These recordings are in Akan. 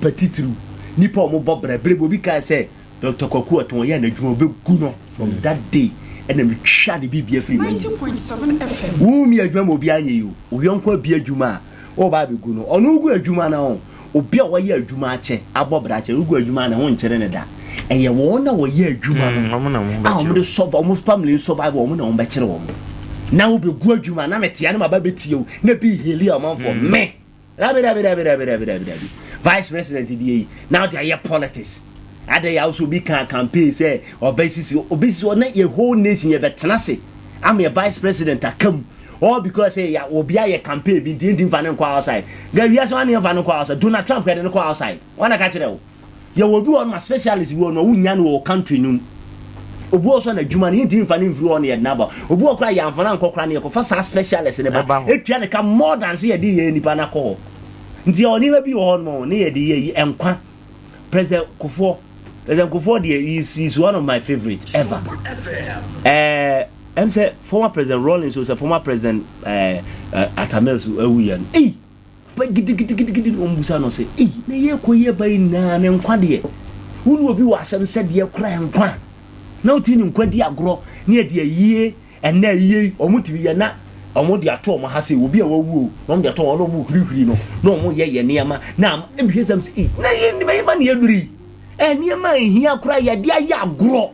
Titiriw, nnipa a wɔbɔ bra. Bere bi obi kae sɛ Dɔkta Kwaku Ɔtɔn ɔyɛɛ n'adwuma obegu no from that day ɛna metwa ne biribi afiri m'anim. Wo mi adwuma ma obi anyɛ yi o, wo yɔnko abi adwuma a ɔba abegu no, ɔno wogu adwuma no ho. Obi a wayɛ adwuma akyɛ, abɔ bra akyɛ, wogu adwuma a ne ho nkyere no da. Ɛyɛ wɔn a wɔyɛ adwuma no a wɔde survive, wɔn family survive, wɔn na wɔbɛkyere wɔn. Na wobegu adwuma na metea na maba bɛtie wo na bi heli ɔmanfoɔ me. Dabi dabi dabi dabi dabi dabi dabi. Vice president deɛ yi na ɔde ayɛ politics. Adɛ yɛ awoso obi kan campaign sɛ ɔbɛsisi obɛsisi ɔne yɛ whole nation yɛ bɛtena se ama yɛ vice president aka mu. All because sɛ ya obi ayɛ campaign bi nti nti nfa ne nkɔ outside. Ga wiase wɔn ne nfa ne nkɔ outside. Donald Trump kɛ de ne kɔ outside. Wɔn na ka kyerɛ wo. Yɛwɔ obi wɔ hɔ nom a specialist bi wɔ hɔ nom a wonnya no wɔ country no mu. Obi wɔ so a n'adwuma no yɛntumi mfa no mfiri hɔ na yɛde no aba. Obi wɔ koraa yɛamfa no ankɔ koraa no yɛkɔfa saa specialist no ba ɛtua ne ka more than sɛ yɛde yɛn nipa no akɔ hɔ. Nti yɛwɔ nneɛma bi wɔ hɔ nom ne yɛde yɛ yi nkwa. President Kufuor, President Kufuor deɛ he is, he is one of my favorite ever. Ɛɛ ɛm sɛ former President Rawlings o sɛ former President ɛɛ Atta Mills awuiɛ no. Ei! Ba gidigidigidi na wɔbisa no sɛ, Ei, na yɛrekɔ yi aba yi nyinaa ne nkwa deɛ, wo ne obi wɔ asɛm sɛ deɛ kora nkwa, na wotumi ne nkwa di agorɔ, ne yɛde ayie, ɛnna ayie yi, wɔtumi yɛ na wɔde ato wɔn ha sɛ obi a wawu o, na wɔde ato wɔn na wɔn hurihuri no, na wɔn yɛ yɛ nneɛma, na ama ebi sɛm sɛ, ei, na yɛ nneɛma yɛ na yɛduri yi, nneɛma a ehia koraa yɛde ayɛ agorɔ,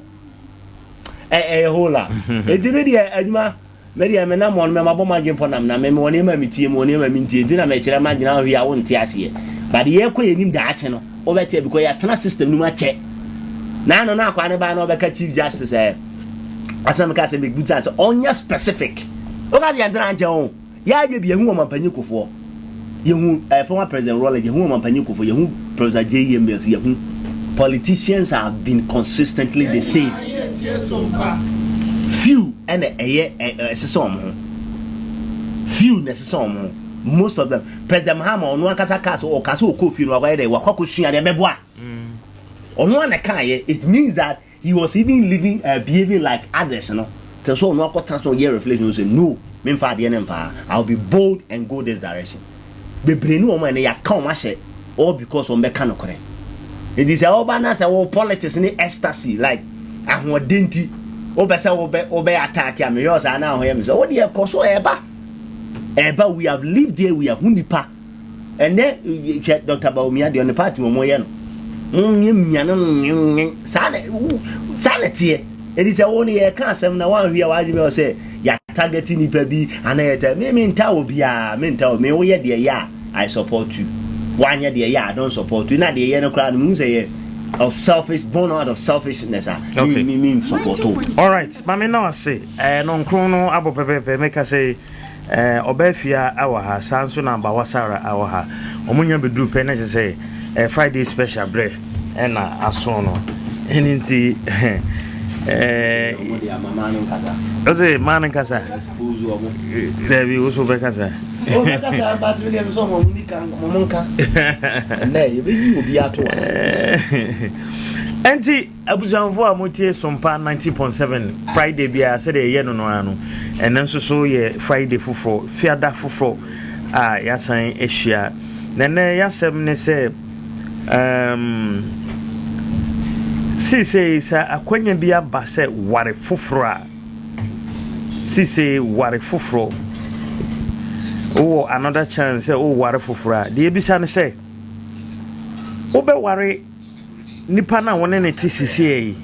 ɛyɛ whole a, eti mi deɛ adwuma. Me deɛ me nam hɔ no mabɔ m'adwene pɔ nam na me mewɔ nneɛma a metie mewɔ nneɛma a mentie nti na mekyerɛ m'adwene ahwɛ a wonte aseɛ but yɛkɔ yɛn anim daakye no wobɛte because yɛatena system no mu akyɛ na ano na akwaa ne baa na ɔbɛka chief justice ɛ asɛm ka sɛ mebusa sɛ ɔnyɛ specific woka sɛ yɛntena nkyɛn o yɛayɛ bi yɛhu ɔmampanyin kofoɔ Yɛhu eh, former President Rawlings, yɛhu Ɔmampanyin Kufuor, yɛhu Professor J.E. Mills, yɛhu politicians have been consistently the same. Few ɛna ɛyɛ ɛsesa wɔn ho. Few na ɛsesa wɔn ho. Most of them. President Mahama ɔno ankasa kaa sɛ ɔka sɛ ɔkɔ fie no wakɔyɛ dɛ wakɔ akɔsua deɛ mɛboa. Ɔno ana kaayɛ. It means that He was even living uh, behaving like others no. Te sɛ ɔno akɔtena so ɔyɛ reflection sɛ no, memfa adeɛ no mfa ha. I will be bold and go this direction. Bebree ne wɔn a ɛnɛ yɛaka wɔn ahyɛ all because wɔn bɛka nokorɛ. Nti sɛ ɔba na sɛ wo politics ne ecstasy like ahoɔden nti wopɛ sɛ wobɛ wobɛ attack a mehwɛ ɔsaa na ahoyɛ me sɛ wo deɛ kɔ so ɛba ɛba we have lived there we have hu nipa Ɛnɛ hwɛ Dr. Bawumia deɛ ɔne party wɔn yɛ no. Wɔn mia no nwenwen saa na saa na teɛ. Ɛdi sɛ wɔn yɛ ka asɛm na wɔn ahwi a wɔadwene wɔ sɛ yɛ target nipa bi ana yɛ tɛ me me nta wɔ biara me nta wɔ me woyɛ deɛ yɛ a I support you. Wanyɛ deɛ yɛ a I don't support you. Na deɛ yɛ no koraa no mu sɛ yɛ of selfish born out of selfishness a me me me support o. All right, maame na ɔse ɛɛ no nkron no abɔ pɛpɛpɛ meka sɛ. Eh, Ɔbaa-Afia wɔ ha, saa nso na Abawa Sarah wɔ ha. Wɔn nya bɛduru pɛ na kyerɛ sɛ eh, Friday special berɛ ɛna aso no. Ɛno nti eh, ɔse maa no nkasa. Daabi, wo so wobɛkasa. Wobɛkasa but me deɛ mesɛ ɔmo ni kan ɔmo nka. Ɛnɛ yɛbɛyi obi ato ha. Ɛnti Abusuafo a motie Sompa 90.7 Friday biara sɛdeɛ yɛyɛ no no ara no, ɛnnɛ nso so yɛ Friday foforɔ, fiada foforɔ a yɛasan ahyia. Na ɛnnɛ yɛasɛm ne sɛ, um, seesei sɛ akwanya bi aba sɛ ware foforɔ a, seesei ware foforɔ, wowɔ another chance sɛ woware foforɔ a, deɛ ebisa ne sɛ, wobɛware nipa no a wo ne no te sisiɛ yi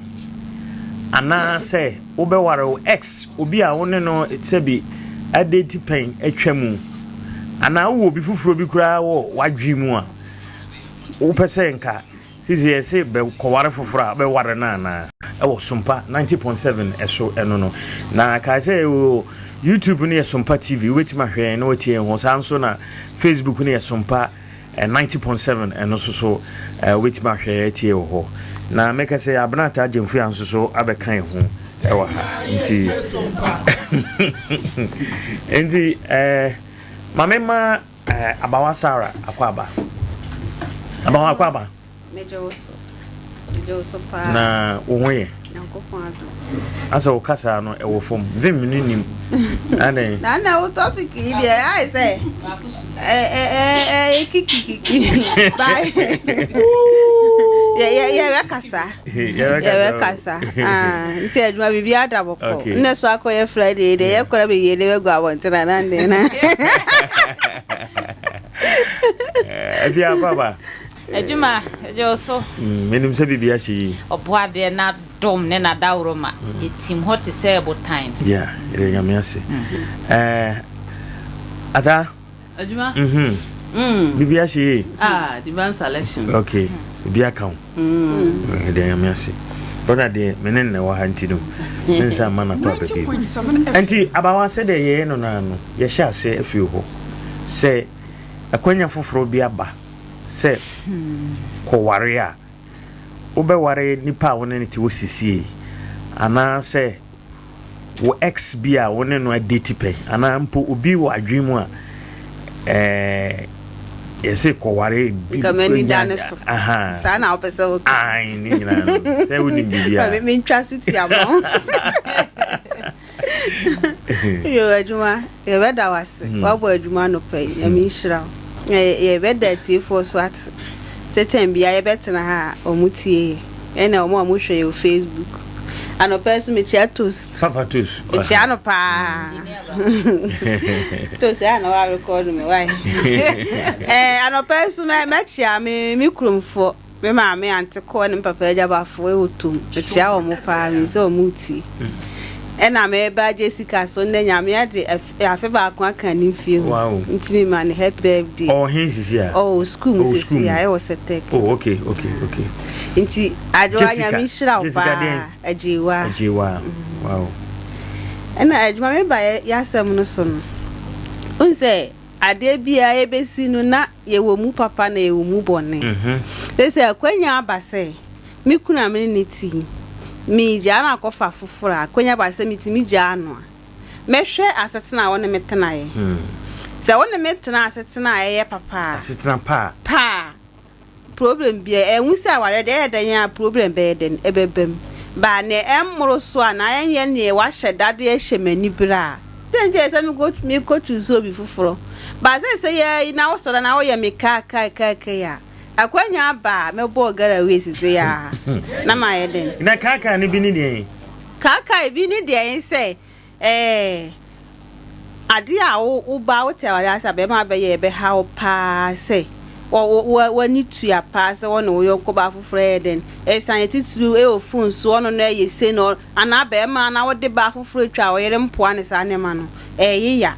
anaasɛ wobɛware wo ex, obi a wo ne no sɛbi adeti pɛn atwa mu, anaa wowɔ obi foforɔ bi koraa wɔ w'adwene mu a wopɛ sɛ nka sisi yɛse bɛkɔware foforɔ a wobɛware no anaa? Ɛwɔ Sompa 90.7 ɛso ɛno no. Na kae sɛ wɔ YouTube no yɛ Sompa TV, wobɛtumi ahwɛ yɛn na watie yɛn hɔ. Saa nso na Facebook no yɛ Sompa 90.7 ɛno nso so wobɛtumi ahwɛ atie wɔ hɔ. Na mɛka sɛ Abena Ataa Gyamfua nso so abɛka yɛn ho ɛwɔ ha. Nti nti eh, ma mema eh, Abawa Sarah akɔ aba. Abawa akɔ aba. Megye wo so. Megye wo so paa. Na wo ho yɛ? Nyankopɔn adom. Asɛ wo kasaa no ɛwɔ fam. Vim no nim. Adɛn? Na na wo topic yi deɛ ayɛ sɛ. Ɛɛ kikikiki. Bye. Yɛbɛkasa. Yɛbɛkasa. Nti adwuma biribi ada bɔkɔ. Nnɛ so akɔyɛ Friday deɛ yɛkɔ na bɛyie ne bɛgu abɔnten anaa deɛ na. Afie akɔ aba. Adwuma gye wo so. Menim sɛ biribi ahye yie. Ɔbɔadeɛ n'adom ne n'adaworoma ɛtim hɔ te sɛ botan. Yeah, yɛda Nyame ase. Ɛɛ, Ataa. Adwuma. Mhm. Biribi ahye yie. Ah, divine selection. Okay, biribi aka wo. Yɛda Nyame ase. Brother deɛ me ne no na ɛwɔ ha nti no, me nsa mma no akɔ aba bio. Nti abawa sɛdeɛ yɛyɛ no no ara no, yɛhyɛ aseɛ afiri hɔ sɛ akwanya foforɔ bi aba. sɛ kɔware a, wobɛware nipa a wo ne no te hɔ sesie anaasɛ wo ex bi a wo ne no adeti pɛn anaa mpo obi wɔ adwene mu a ɛɛ yɛse kɔware bi nka m'ani da ne so saa na wopɛ sɛ woka ae ne nyinaa no sɛ wonim biribiara mentwa so tia ma Yo adwuma yɛbɛda wo ase wabɔ adwuma anɔpa yi Nyame nhyira wo na yɛbɛda atiefoɔ so ate sɛ tɛm biara yɛbɛtena ha a ɔmo tie yɛ ɛna ɔmo a ɔmo hwɛ yɛ wɔ Facebook anɔpa yi so mekyia toast Papa toast mekyia no paa toast a na wa record me why ɛɛ anɔpa yi so mɛkyia me me kuromfoɔ Me maame Ante Koa ne me papa Agya Bafo wɔ Tom. Mekyia wɔn paa, menim sɛ wɔn retie. Ɛna me ba Jessica so nnɛ Nyame ade afe baako aka ne mfie ho. Wow. Nti me ma no happy birthday. Ɔwɔ he sisi a? Ɔwɔ school mu Ɔwɔ school sisi mu. a, ɛwɔ Sɛtɛk. Oh, okay, okay, okay. Nti Adwoa Jessica, Nyame nhyira wo Jessica paa. deɛn? Agyewa. Agyewa, wow. Ɛna adwuma me ba yɛ y'asɛm no so no, wohu sɛ Adeɛ biara yɛbɛsi no na yɛwɔ mu papa na yɛwɔ mu bɔne. Seesei akwanya aba sɛ me kunu a me ne no te yi, megyaa no akɔfa foforɔ a, akwanya aba sɛ metumi gyaa no a, mɛhwɛ asetena a wo ne me tenaeɛ. Sɛ wo ne me tena asetena a ɛyɛ papa a, Asetena pa a. pa a, Problem biara ɛnwu sɛ awareɛ deɛ ɛyɛ dɛn a problem bɛyɛ dɛn ɛbɛba mu but neɛ ɛmmoro so anaa ɛnyɛ neɛ wahyɛ da de ahyɛ m'ani bere a dɛn nti ɛsɛ sɛ mekɔ choose obi foforɔ but seisei ara yi na wosɔre na woyɛ me kaakaekaekai a akwanya aba a mɛbɔ getaway seisei ara na mayɛ dɛn. Na kaakae no bi ne deɛn? Kaakae bi ne deɛn sɛ Ɛɛ, adeɛ a wo wo ba wote awareɛ ase a bɛrima bɛyɛ ɛbɛha wo paa sɛ wɔ wo wo w'ani tua paa sɛ wɔne wo yɔnko baa foforɔ ɛyɛ dɛn ɛsan titiriw ɛwɔ phone so ɔno no ɛyɛ sei na anaa bɛrima na wode baa foforɔ atwa wo yere mpoa ne saa nneɛma no ɛyɛ ya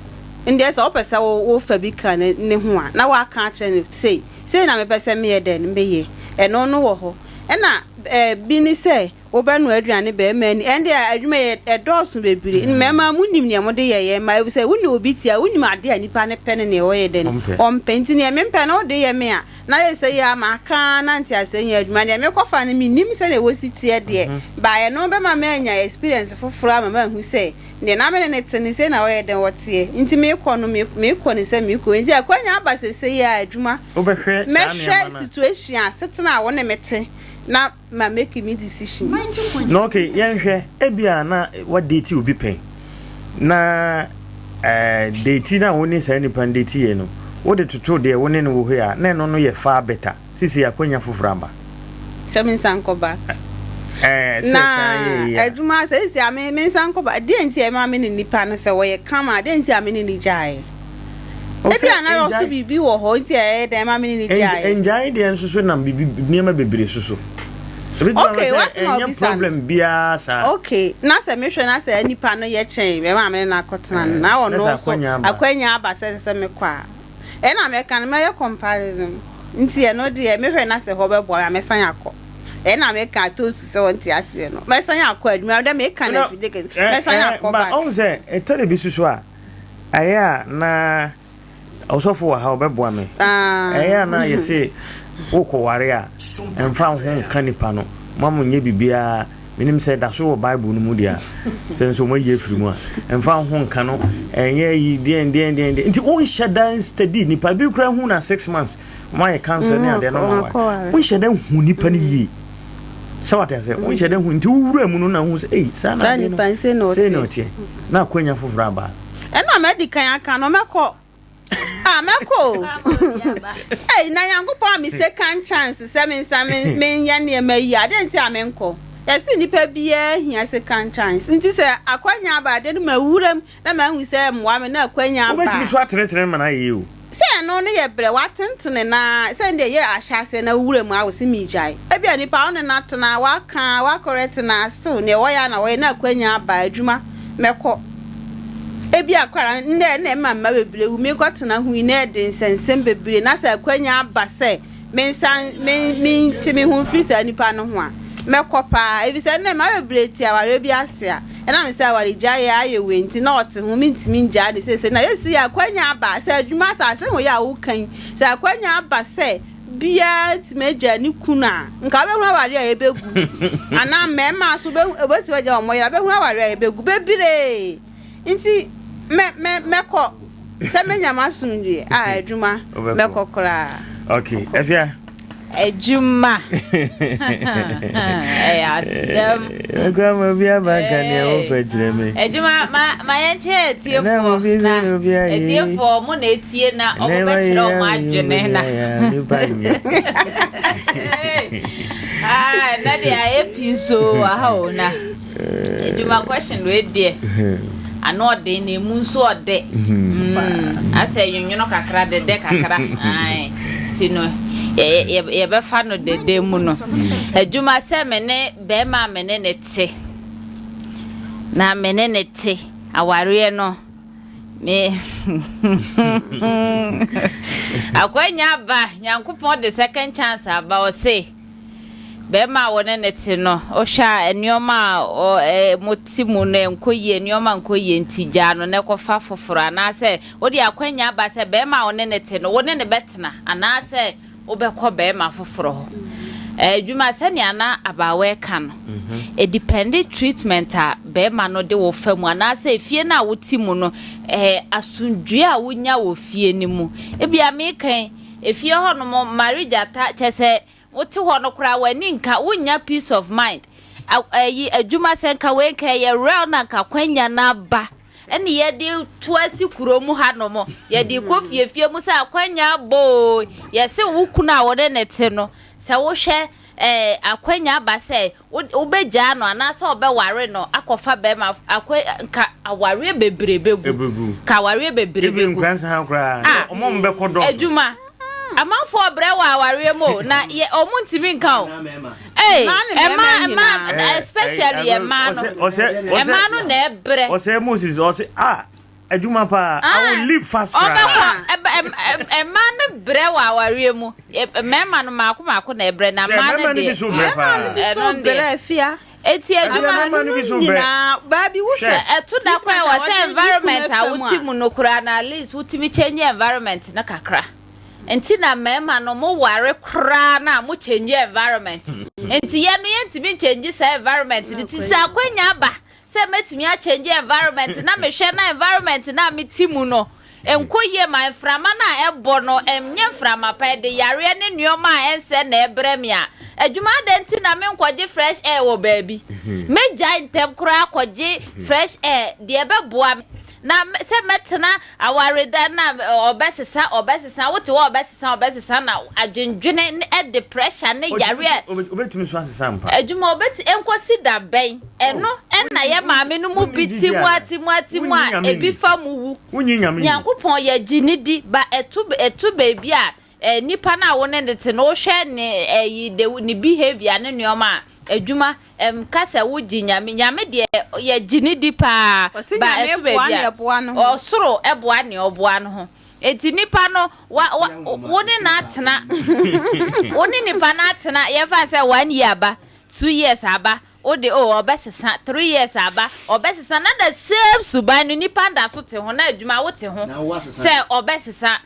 ndeɛ sɛ wopɛ sɛ wo wofa bi ka ne ne ho a na woaka akyerɛ no sei sei na mepɛ sɛ meyɛ dɛn meyɛ ɛno no wɔ hɔ ɛna ɛɛ bi ne sɛ Wobɛnoa aduane bɛɛma ani. Ɛnde adwuma yi ɛdɔɔso bebree. Mmɛɛma monim neɛ mode yɛ yɛn mma efisɛ wo ne obi te a wonim adeɛ a nipa no pɛ ne neɛ ɔyɛ dɛn ɔmpɛ nti neɛ mempɛ no wode yɛ me a na ayɛ sɛ yɛ a maka ara na nteaseɛ nyɛ adwuma neɛ mekɔfa no mennim sɛdeɛ wɔsi teɛ deɛ but ɛno bɛma manya experience foforɔ ama mahu sɛ neɛ na mene no te no sei na ɔyɛ dɛn ɔteɛ nti mekɔ no mekɔ no sɛ mekɔ nti akwanya aba sesei a adwuma mɛhwɛ situation asetena a wo ne me te na ma make me decision. Na okay yɛnhwɛ ebia na wa date obi pɛn na eh, date na wo ne saa nipa no date yɛ no wode toto deɛ wo ne no wɔ hɔ yi a na ɛno no yɛ far better sisi akwanya foforɔ aba. Sɛ me nsan kɔ back. Eh, sɛ Na saa yɛ yi a. adwuma sɛ sisi a me me nsan kɔ back deɛ nti a ɛma me ne nipa no sɛ wɔyɛ kama deɛ nti a me ne no gyaeɛ. O sɛ Ebia na ɔso ngyae. biribi wɔ hɔ nti a ɛyɛ dɛn ma me ne no gyaeɛ. Ngyae deɛ nso so nam biribi nneɛma bebree so so. Ebetumi aba Okay, sɛ w'asɛm a ɛnyɛ wobisa no. problem biara saa. Okay, na sɛ mehwɛ na sɛ nipa no yɛ kyɛn bɛrima a me ne no akɔtena no, na Na ɔno sɛ nso akwanya aba. akwanya aba sɛ ɛsɛ sɛ mekɔ a, ɛna mɛka no mɛyɛ comparison. Nti ɛno deɛ mehwɛ na sɛ hɔ bɛboa me a mɛsan akɔ. Ɛna meka Tosu sɛ ɔnte aseɛ no, mɛsan akɔ adwuma dɛ meka no No, afidie kɛse, eh, mɛsan eh, akɔ ba back. ɔhu sɛ ɛtɔ da bi soso a ɛyɛ a na Ɔsɔfo wɔ ha ɔbɛboa me. Ɛyɛ a na yɛse wokɔware a mfa wo ho nka nipa no ma mo nyɛ biribiara menim sɛ ɛda so wɔ bible no mu deɛ a sɛ nso wɔayi afiri mu a mfa wo ho nka no ɛnyɛ yi deɛn deɛn deɛn deɛn nti wonhyɛ da study nipa bi koraa hu na six months wɔayɛ cancer ne adeɛ no ma ware wonhyɛ da hu nipa no yie sɛ wate ase wonhyɛ da hu nti wowura mu no na hu sɛ ei saa na adeɛ no sei na ɔteɛ na akwanya foforɔ aba Ɛna madi kan aka no mɛkɔ. Ah, mɛkɔ o. Ei, na Nyankopɔn a me second chance sɛ me nsa me menyɛ nneɛma yi a, adɛn nti a menkɔ? Yɛse nipa biara hia second chance. Nti sɛ akwanya aba adeɛ no mawura mu na mahu sɛ ɛmmoa me na akwanya aba Wobɛtumi a. so atenetene ma no ayɛ yie o. Sɛ ɛno no yɛ brɛ watentene no ara sɛ ɛnde ɛyɛ ahyɛaseɛ na wowura mu a wose megyae. Ebia nipa a wo ne no atena, waka, wa correct no a still neɛ wɔyɛ a na wɔyɛ na akwanya aba adwuma mɛkɔ. Ebia koraa nnɛ na ɛma mma bebree wu mekɔtena ho yi na ɛde nsɛnsɛm bebree na sɛ akwanya aba sɛ mensan me mente me ho mfiri saa nipa no ho a, mɛkɔ paa. Efisɛ nnɛ mmaa bebree te awareɛ bi ase a, ɛnam sɛ awaregyaeɛ ayɛ wei nti na ɔte ho, mentumi ngyaa no seesei. Na seesei akwanya aba sɛ adwuma asase ho yɛ a woka yi, sɛ akwanya aba sɛ biara tumi agyaa ne kunu a, nka wobɛhunu awareɛ a ɛbɛgu. Anaa mmarima nso wobɛtumi agya wɔn yere a, wobɛhunu awareɛ a ɛbɛgu bebree. Nti mɛ mɛ mɛkɔ sɛ menya m'asomdwie a adwuma mɛkɔ koraa. Okay, Afia. Adwuma ɛyɛ asɛm. Ɛkura ma obi aba nka nea wopɛ kyerɛ me. Adwuma ma ma yɛn kyerɛ atiefoɔ na atiefoɔ mo na etie na ɔmo bɛkyerɛ ɔmo adwene na. Ah, na deɛ ayɛ pii nso wɔ ha o na. Adwuma question wei deɛ ano ɔden na emu nso ɔdɛ mm, asɛ nwonwono kakra dɛdɛ kakra ae ti no yɛbɛfa no dɛdɛ mu no adwuma sɛ me ne bɛrima a me ne ne te na me ne ne te awareɛ no me akwanya aba nyankopɔn de second chance aba ɔse Barima a wo ne no te no, wohwɛ a nneɛma a mote mu no nkɔ yie, nneɛma nkɔ yie nti gyaa no na kɔfa foforɔ. Anaasɛ wode akwannya aba sɛ barima a wo ne no te no, wo ne no bɛtena anaasɛ wobɛkɔ barima foforɔ hɔ. Adwuma sɛnea na abaawa reka no, ɛdipɛnde treatment a barima no de wo fa mu anaasɛ efie no a wote mu no, asomdwoeɛ a wonya wɔ fie no mu. Ebia meka yi, Efie hɔ nom mare gyata kyɛsɛ wote hɔ no koraa w'ani nka wonnya peace of mind ɛyi adwuma sɛ nka wei nka ɛyɛ real na nka kwanya no aba ɛne yɛde to asi kuro mu ha nom yɛde kɔ fiefie mu sɛ akwanya abɔ oo yɛse wo kunu a wode ne te no sɛ wohwɛ ɛɛ akwanya aba sɛ Wo wobɛgyaa no anaasɛ ɔbɛware no akɔfa bɛrima akɔ nka awareɛ bebree bɛgu. Ɛbɛgu. Nka awareɛ bebree Even bɛgu. nkura nsa ha koraa. Ah, Ɔmo ɔmo bɛkɔ dɔɔso. adwuma. Amanfoɔ brɛ wɔ awareɛ mu o, na yɛ ɔmo ntumi nka o. Ee, Mmaa ne mmarima ɛmaa nyinaa. ɛmaa especially ɛmaa no. Ɔsɛ ɔsɛ ɔsɛ Ɛmaa no na ɛbrɛ. ɔsɛ Moses ɔsɛ ah Adwuma paa. I will leave fast koraa. Ɔbɛkɔ. Mmaa no brɛ wɔ awareɛ mu. Mmarima no mmaako mmaako na ɛbrɛ na mmaa no deɛ. Mmarima no bi so brɛ afia. Eti adwuma no bi so brɛ. Baabi wohwɛ. Ɛto da koraa wɔ sɛ environment a wote mu no koraa na at least wotumi change environment no kakra. Nti na mmarima no mo ware koraa na mo change environment. Nti yɛn no yɛntumi nchange saa environment no ti sɛ akwanya aba sɛ mɛtumi a change environment na mehwɛ na environment no a mete mu no nkɔ yie ma mframa no a ɛbɔ no ɛnyɛ mframa pa ɛde yareɛ ne nnoɔma a ɛnsɛ na ɛbrɛ me a adwuma adɛn nti na menkɔgye fresh air wɔ baabi mɛgyae ntɛm koraa kɔgye fresh air deɛ ɛbɛboa me Na sɛ mɛtena awareda na ɔbɛsesa ɔbɛsesa wote hɔ ɔbɛsesa ɔbɛsesa na adwendwene ne ɛde pressure ne yareɛ. Obetumi nso asesa ampa. Adwuma obeti nkosi da bɛn ɛno ɛna yɛ maame no mu bi ti mu ati mu ati mu a ebi fa mu wu. Nyankopɔn yɛ gye ne di ba ɛto ɛto baabi a eh, nipa no a wo ne no te no wohwɛ ne ɛyi de ne behavior ne nneɛma a adwuma Ɛnka sɛ wo gye Nyame, Nyame deɛ yɛ gye no di paa, Ɔse ba Nyame ɛto boa baabi nea a, ɛboa no ho. ɔsoro boa nea ɔboa no ho. Enti nipa no, wa, wa, wo ne no atena, wo ne nipa no atena, yɛmfa no sɛ one year aba, 2 years aba, wo de oh ɔbɛsesa, 3 years aba, ɔbɛsesa, na the same suban no nipa no da so te ho, na adwuma wo te ho sɛ ɔbɛsesa.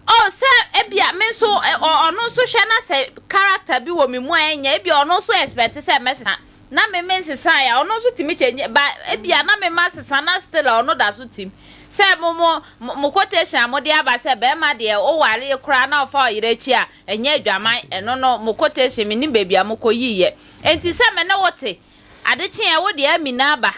Oh sɛ ebia me nso ɔno nso hwɛ na sɛ character bi wɔ me mu a ɛnyɛ ebia ɔno nso expect sɛ mɛsesa na me me nsesaeɛ a ɔno nso tumi change ba ebia na me ma sesa na still a ɔno da so tim sɛ mo mo mo quotation a mode aba sɛ bɛrima deɛ oware koraa na ɔfa ɔyere akyi a ɛnyɛ adwaman ɛno no mo quotation menim baabi a mokɔ yiiɛ enti sɛ me ne wo te ade kyeɛ wo deɛ amina aba.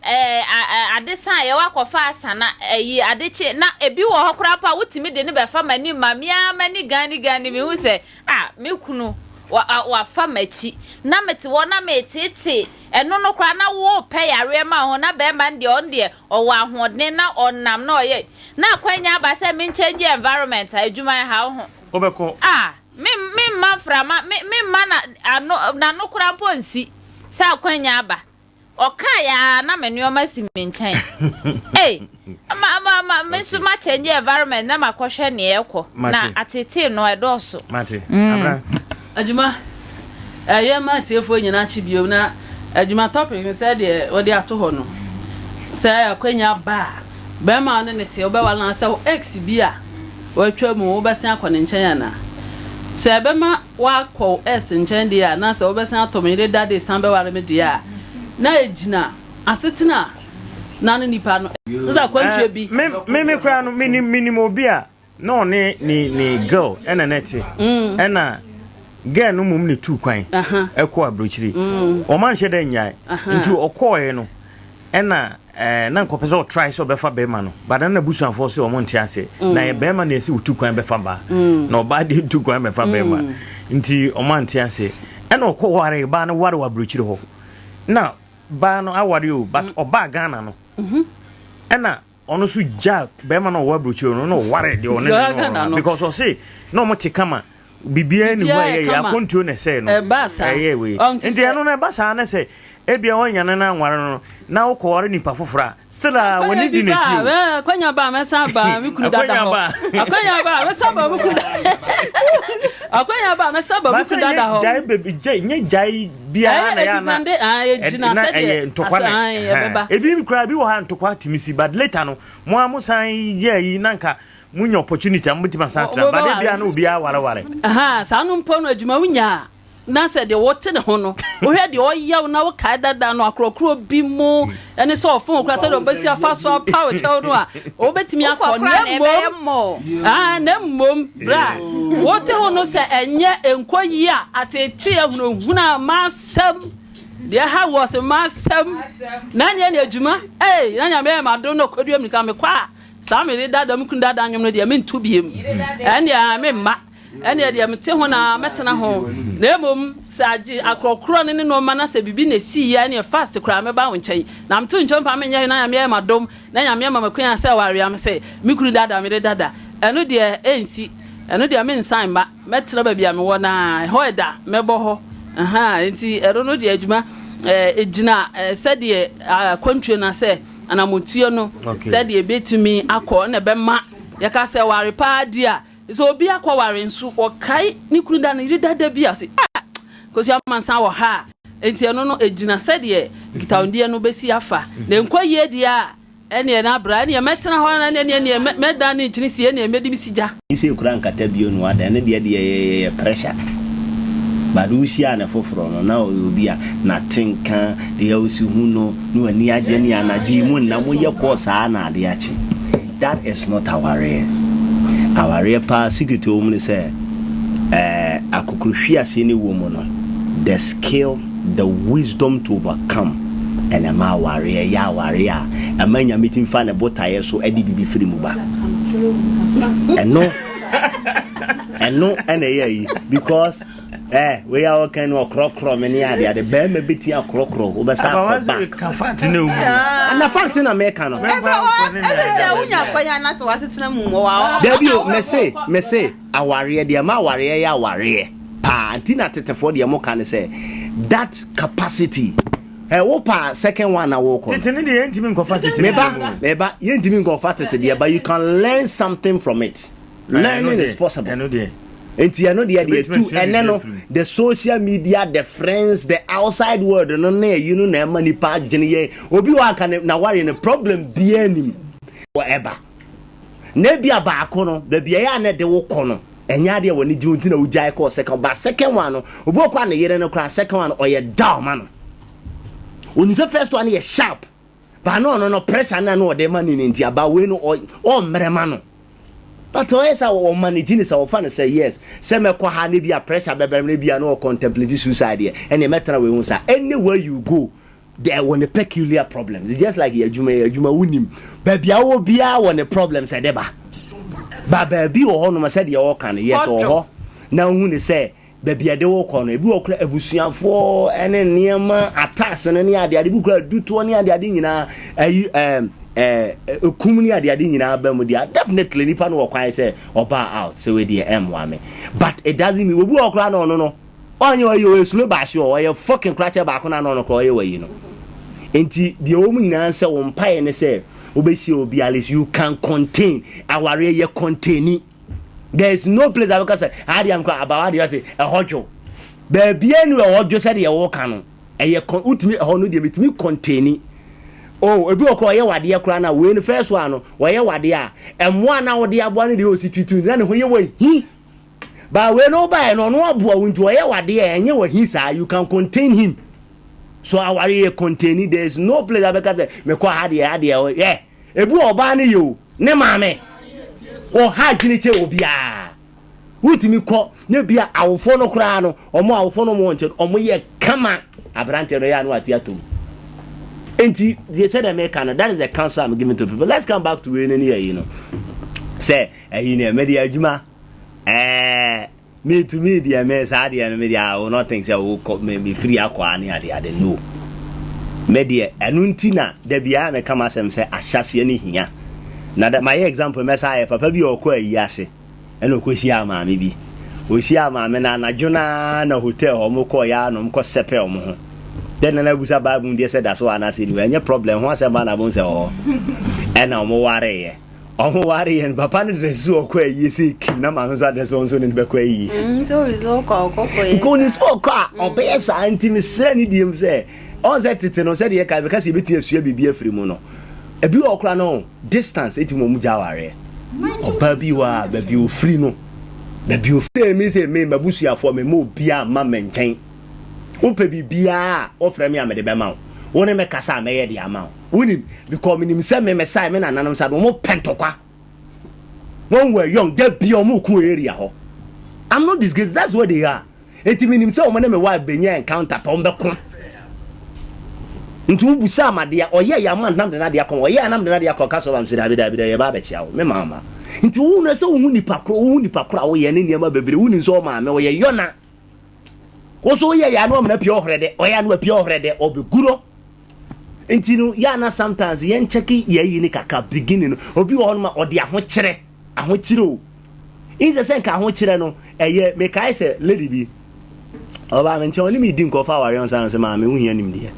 Ɛɛ a ade sa a yɛwɔ akɔfa asa na ɛyi ade kye na ebi wɔ hɔ koraa po a wotumi de no bɛfa m'anim ma me ara m'ani gani gani mehu sɛ a me kunu wa wafa m'akyi na mete hɔ na meteetee ɛno no koraa na worepɛ yareɛ ma wo ho na bɛrima no deɛ ɔno deɛ ɔwɔ ahoɔden na ɔnam na ɔyɛ na akwanya aba sɛ me nkyɛngye environment a adwuma ɛha wo ho Wobɛkɔ. a me memma mframa me memma na ano n'ano koraa mpo nsi sɛ akwanya aba. Ɔkae ara na me nneɛma si me nkyɛn. Ei, ma ma ma me nso ma change environment na makɔhwɛ nea ɛkɔ. Na atetee no ɛdɔɔso. Mate. Abra. Adwuma, Ɛyɛ ma atiefoɔ nyinaa kye bio na adwuma topic no sɛdeɛ wɔde ato hɔ no, sɛ akwanya ba a, bɛrima a wo ne no te wobɛware no anaasɛ wo ex bi a watwa mu wobɛsan akɔ ne nkyɛn anaa? Sɛ ɛbɛma woakɔ wo ex nkyɛn deɛ a, na sɛ wobɛsan atɔ me yere dade san bɛware me deɛ a, na ɛgyina asetena a na ne nipa no. Sɛ akwantuo bi. Me me me koraa no menim menim obi a na ɔne ne ne girl ɛna na ɛte ɛna girl no mmom na etu kwan ɛkɔ aburokyiri wɔn anhyɛ dɛ nyae nti ɔkɔɔɛ no ɛna Ɛɛ na nka ɔpɛ sɛ ɔtrae sɛ ɔbɛfa bɛrima no but na n'abusuafoɔ sɛ wɔn nte aseɛ na yɛ bɛrima na ɛsɛ ɔtu kwan bɛfa baa na ɔbaa deɛ ntu kwan bɛfa bɛrima nti wɔn ante aseɛ ɛna ɔkɔ ware baa no ware wɔ aburokyire hɔ na baa no aware o but ɔbaa Ghana no ɛna ɔno nso gya bɛrima no ɔwɔ aburokyire no na ɔware deɛ ɔne ne no because ɔse na wɔn te kama Biribiara nni hɔ a ɛyɛ yɛ, akwantuo na ɛsɛe no. Ɛyɛ wei. Nti ɛno no ɛba saa ne sɛ ebia woannya no na anware no na wokɔware nipa foforɔ a, still a w'ani di n'akyi o. Akwanya ba a mɛsan aba me kunu dada hɔ. Akwanya ba a mɛsan aba me kunu Akwanya ba a mɛsan aba me kunu dada hɔ. Gyae bebi gyae nyɛ gyae biara na yɛ ana na ɛyɛ ntɔkwa na ebi koraa bi wɔ ha ntɔkwa tumi si but later no mo a mo san yɛ yi na nka Mo nya opportunity a mo bɛtumi asan atena but ebia na obiara awareware. Ahaa saa no mpo no adwuma wo nya a na sɛ deɛ wote ne ho no wohwɛ deɛ ɔyɛ wo na wokae dada no akorɔkorɔ bi mu ɛne sɛ ɔfo wo koraa sɛdeɛ ɔbɛsi afa so apa wo kyɛw no a wobɛtumi akɔ na mmom ah na mmom berɛ a wote ho no sɛ ɛnyɛ ɛnkɔ yie a ateetee ahunahuna masɛm deɛ ɛha wɔ sɛ masɛm na neɛ ne adwuma ei na nyame ayɛ m'adom na ɔkɔdua mirika mekɔ a Saa me yere dada me kunu dada nnwom no deɛ mento biem. Ɛnneɛ a memma. Ɛnneɛ deɛ mete ho na mɛtena ho. Na mmom sɛ agye akorɔkorɔ no ne nnoɔma na sɛ biribi na ɛsiiɛ a ɛnneɛ fast koraa mɛba wo nkyɛn. Na meto nkyɛn mpo a menyɛ hwee na Nyame ayɛ m'adom na Nyame ama m'akwanya sɛ wawea me sɛ me kunu dada me yere dada. Ɛno deɛ ɛnsi. Ɛno deɛ mensan mma. Mɛtena baabi a mewɔ no ara. Ɛhɔ ɛda, mɛbɔ hɔ. Ahaa, enti ɛno no deɛ adwuma ɛgyina sɛdeɛ akwantuo no asɛ. Anammɔntuo no sɛdeɛ ɛbɛtumi akɔ na ɛbɛma yɛka sɛ ware paa di a, sɛ obi akɔware nso ɔkae ne kunu da ne yere dada bi a ɔse ah Kosua Amansan wɔ ha a, enti ɛno no ɛgyina sɛdeɛ nkitahodie no bɛsi afa. Na ɛnkɔ yie deɛ a, ɛneɛ na bra, ɛneɛ mɛtena hɔ na ɛneɛ ɛneɛ mɛdan ne nkyene sie, ɛneɛ mɛdi me sigya. Sɛ ekura nkata bio no ada ɛno deɛ deɛ yɛyɛ pressure but wo hyia no foforɔ no na ɔyɛ obi a natenka deɛ wosi hu no na wani agye ne anadwo yi mu nna mo yɛ kɔɔ saa na ade akye that is not awareɛ awareɛ paa secret wɔ mu ne sɛ ɛɛ akokohwiaseɛ ne wɔ mu no the skill the wisdom to overcome ɛna ɛma awareɛ yɛ awareɛ a ɛma Nyame tumi fa ne botaeɛ so de biribi firi mu ba. Ɛno ɛno ɛna ɛyɛ ayi because eh wei a ɔka no ɔkorɔkorɔ me ne ade ade bɛrima bɛti akorɔkorɔ wobɛsa akɔ back na fact na meka no dabi o mese mese Awareɛ, deɛ ɛma awareɛ yɛ awareɛ paa nti na tetefoɔ deɛ mo ka ne sɛ that capacity ɛ wo paa second one na wokɔ no. Tete ne deɛ yɛntumi nkɔfa tete ne deɛ mu. Meba yɛntumi nkɔfa tete deɛ but you can learn something from it. Learning is possible. Ɛno deɛ. Nti ɛno deɛ deɛ tu ɛnɛ no the social media the friends the outside world no ne ɛyi no na ɛma nipa adwene yɛ obi wɔ anka na ware no problem biara nim wɔ ɛba. Na ebia baako no, baabi a ɛyɛ a na ɛde wo kɔ no, ɛnyɛ adeɛ a w'ani gye ho nti na wogyae kɔɔ second. But second one no, obi wɔ kɔ a ne yere no koraa, second one no, ɔyɛ dull ma no. Onim sɛ first one no yɛ sharp, but na ɔno no pressure no a na ɔde ma no no nti, aba wei no ɔmmrɛ ma no. But ɔyɛ sɛ ɔmanage no sɛ ɔfa no sɛ yes, sɛ mɛkɔ ha na ebia pressure bɛbrɛ me na ebia na ɔcontemplate suicide deɛ, ɛnneɛ mɛtena wei ho saa. Anywhere you go, There wɔ ne peculiar problems. It's just like yɛ adwuma yɛ adwuma wonim baabi a wɔ biara wɔ ne problems ɛde ba. Ba baabi wɔ hɔ nom sɛdeɛ ɔka no yes wɔ hɔ na wohu ne sɛ baabi a ɛde wo kɔ no ebi wɔ kora abusuafoɔ ɛne nneɛma attacks no ne adeade bi kora adutoɔ ne adeade nyinaa ayi ɛɛm ɛɛ ekum ne adeade nyinaa ba mu deɛ, definitely nipa no wɔ kwan sɛ ɔbaa out sɛ wei deɛ ɛmmoa me, but it doesn't mean obi wɔ koraa na ɔno no ɔnyɛ ɔyɛ ɔyɛ slow baahye ɔ ɔyɛ fucking koraa kyɛ baako na ɔno koraa ɔyɛ wɔyi no. Nti deɛ wɔn mu nyinaa sɛ wɔn mpaeɛ ne sɛ wobɛhyia obi, at least you can contain. Awareɛ yɛ contain. There is no place a bɛka sɛ adeɛ amkɔ abawa deɛ ɔte ɛhɔ dwo baabi anu ɛhɔ dwo sɛdeɛ wɔka no ɛyɛ kɔn wotumi ɛhɔ no deɛ metumi contain. Oh, ebi wɔ kɔ ɔyɛ wadeɛ koraa na wei no first one no ɔyɛ wadeɛ a ɛmoa na wɔde aboa no deɛ ɔsi tutu na ne ho yɛ wɔ hi ba wei no baeɛ no ɔno aboa wo nti ɔyɛ wadeɛ ɛnyɛ wɔ hi saa, you can contain him. So aware yɛ contain. There is no place a bɛka sɛ mekɔ ha deɛ ha deɛ yɛ ebi wɔ ɔbaa no yɛ o ne maame ɔha adwene kyɛ obiara wotumi kɔ ne bia awofoɔ no koraa no ɔmo awofoɔ no ɔmo wɔ nkyɛn ɔmo yɛ kama aberanteɛ no yɛ ano ate atom. Nti deɛ sɛ meka no, that is the counsel I'm giving to people. Let's come back to wei no ne yɛyi no sɛ ɛyi ne mɛde adwuma me to me deɛ me saa deɛ no me deɛ I will not think sɛ wokɔ me me firi akɔ ne ade ade no. Me deɛ ɛno nti na da biara meka m'asɛm sɛ ahyɛseɛ no hia na da mayɛ example mɛsa ayɛ papa bi a ɔkɔ ayi ase ɛna ɔkɔhyia maame bi. Ɔhyia maame no anadwo naa na hotel hɔ ɔmo kɔɔ yɛ a na ɔmo kɔ sɛpɛ ɔmo ho dɛn nana abusa Bible mu deɛ sɛ da so anaasɛ ni ɛnyɛ problem ho asɛm ba na bo sɛ ɔhɔ ɛna ɔmo wareeɛ. Ɔmo wareeɛ no papa no dress so ɔkɔ ayie sɛ kim na maame nso adress wɔn nso ne no bɛkɔ ayie. Nka onim sɛ ɔkɔ a ɔbɛyɛ saa. Nti mesrɛ ne diem sɛ ɔn sɛ tete no sɛdeɛ yɛka bɛka sɛ yɛbɛtumi asua biribi afiri mu no ebi wɔ kora no distance ɛtumi wɔ mu gya awareɛ. Ɔbaa bi wɔ a baabi ofiri no baabi ofiri mi sɛ me mabusuafoɔ me ma obiara ma me nkyɛn wopɛ biribiara a wofrɛ me a mede bɛma wo wo ne me kasa a mɛyɛ de ama wo wonim because menim sɛ me mesae me nananom sa no ɔmo pɛ ntɔkwa. When we were young da bia ɔmo ko area hɔ. I'm not disgraced, that's what they are. Eti menim sɛ ɔmo ne me wife bɛnya encounter pɛ ɔmo bɛko. Nti wobusa amadeɛ ɔyɛ yɛ ama nam de nadeɛ akɔ ɔyɛ anam de nadeɛ akɔ ka sɛ ɔbam sɛ dabi dabi dabi yɛba abɛkyia wo me maama. Nti wo no sɛ wohu nipa koro wohu nipa koro a woyɛ ne nneɛma bebree wonim sɛ ɔmaame ɔyɛ yɔna wo so woyɛ yɛ ano amena pie ɔhorɛ dɛ ɔyɛ ano apue ɔhorɛ dɛ ɔbɛgu no. Nti no yɛ ana sometimes yɛn kyɛke yɛyi ne kakra beginning no obi wɔ hɔ nom a ɔde ahokyerɛ ahokyerɛ o nsɛ sɛ nka ahokyerɛ no ɛyɛ. Mekae sɛ lady bi ɔbaa me nkyɛn ɔne me di nkɔfa awareɛ ɔnsa no sɛ maame wohia nimdeɛ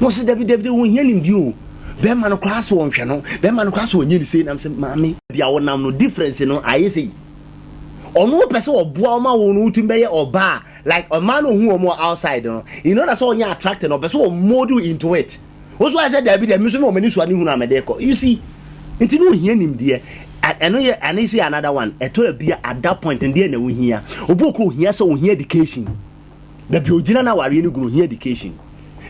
na ɔsɛ dabi dabi wohia nimdeɛ o bɛrima no koraa so ɔnhwɛ no bɛrima no koraa so ɔnyɛ ne sei nam sɛ maame bia wonam no difference no ayɛ sɛ ɔno wopɛ sɛ ɔboa ɔma wo no wotumi bɛyɛ ɔbaa like ɔmaa no ohu ɔmo outside no in order sɛ ɔnyɛ attracted no ɔpɛ sɛ ɔmold you into it. Wo so ayɛ sɛ dabi dabi nso na ɔmo ani so ani hunu amɛde kɔ, you see. Nti no ohia nimdeɛ ɛno yɛ ɛno si another one ɛtɔ bi at that point ndeɛ na ohia obi okɔ ohia sɛ ohia education dabi ogyina na awareɛ no gu no ohia education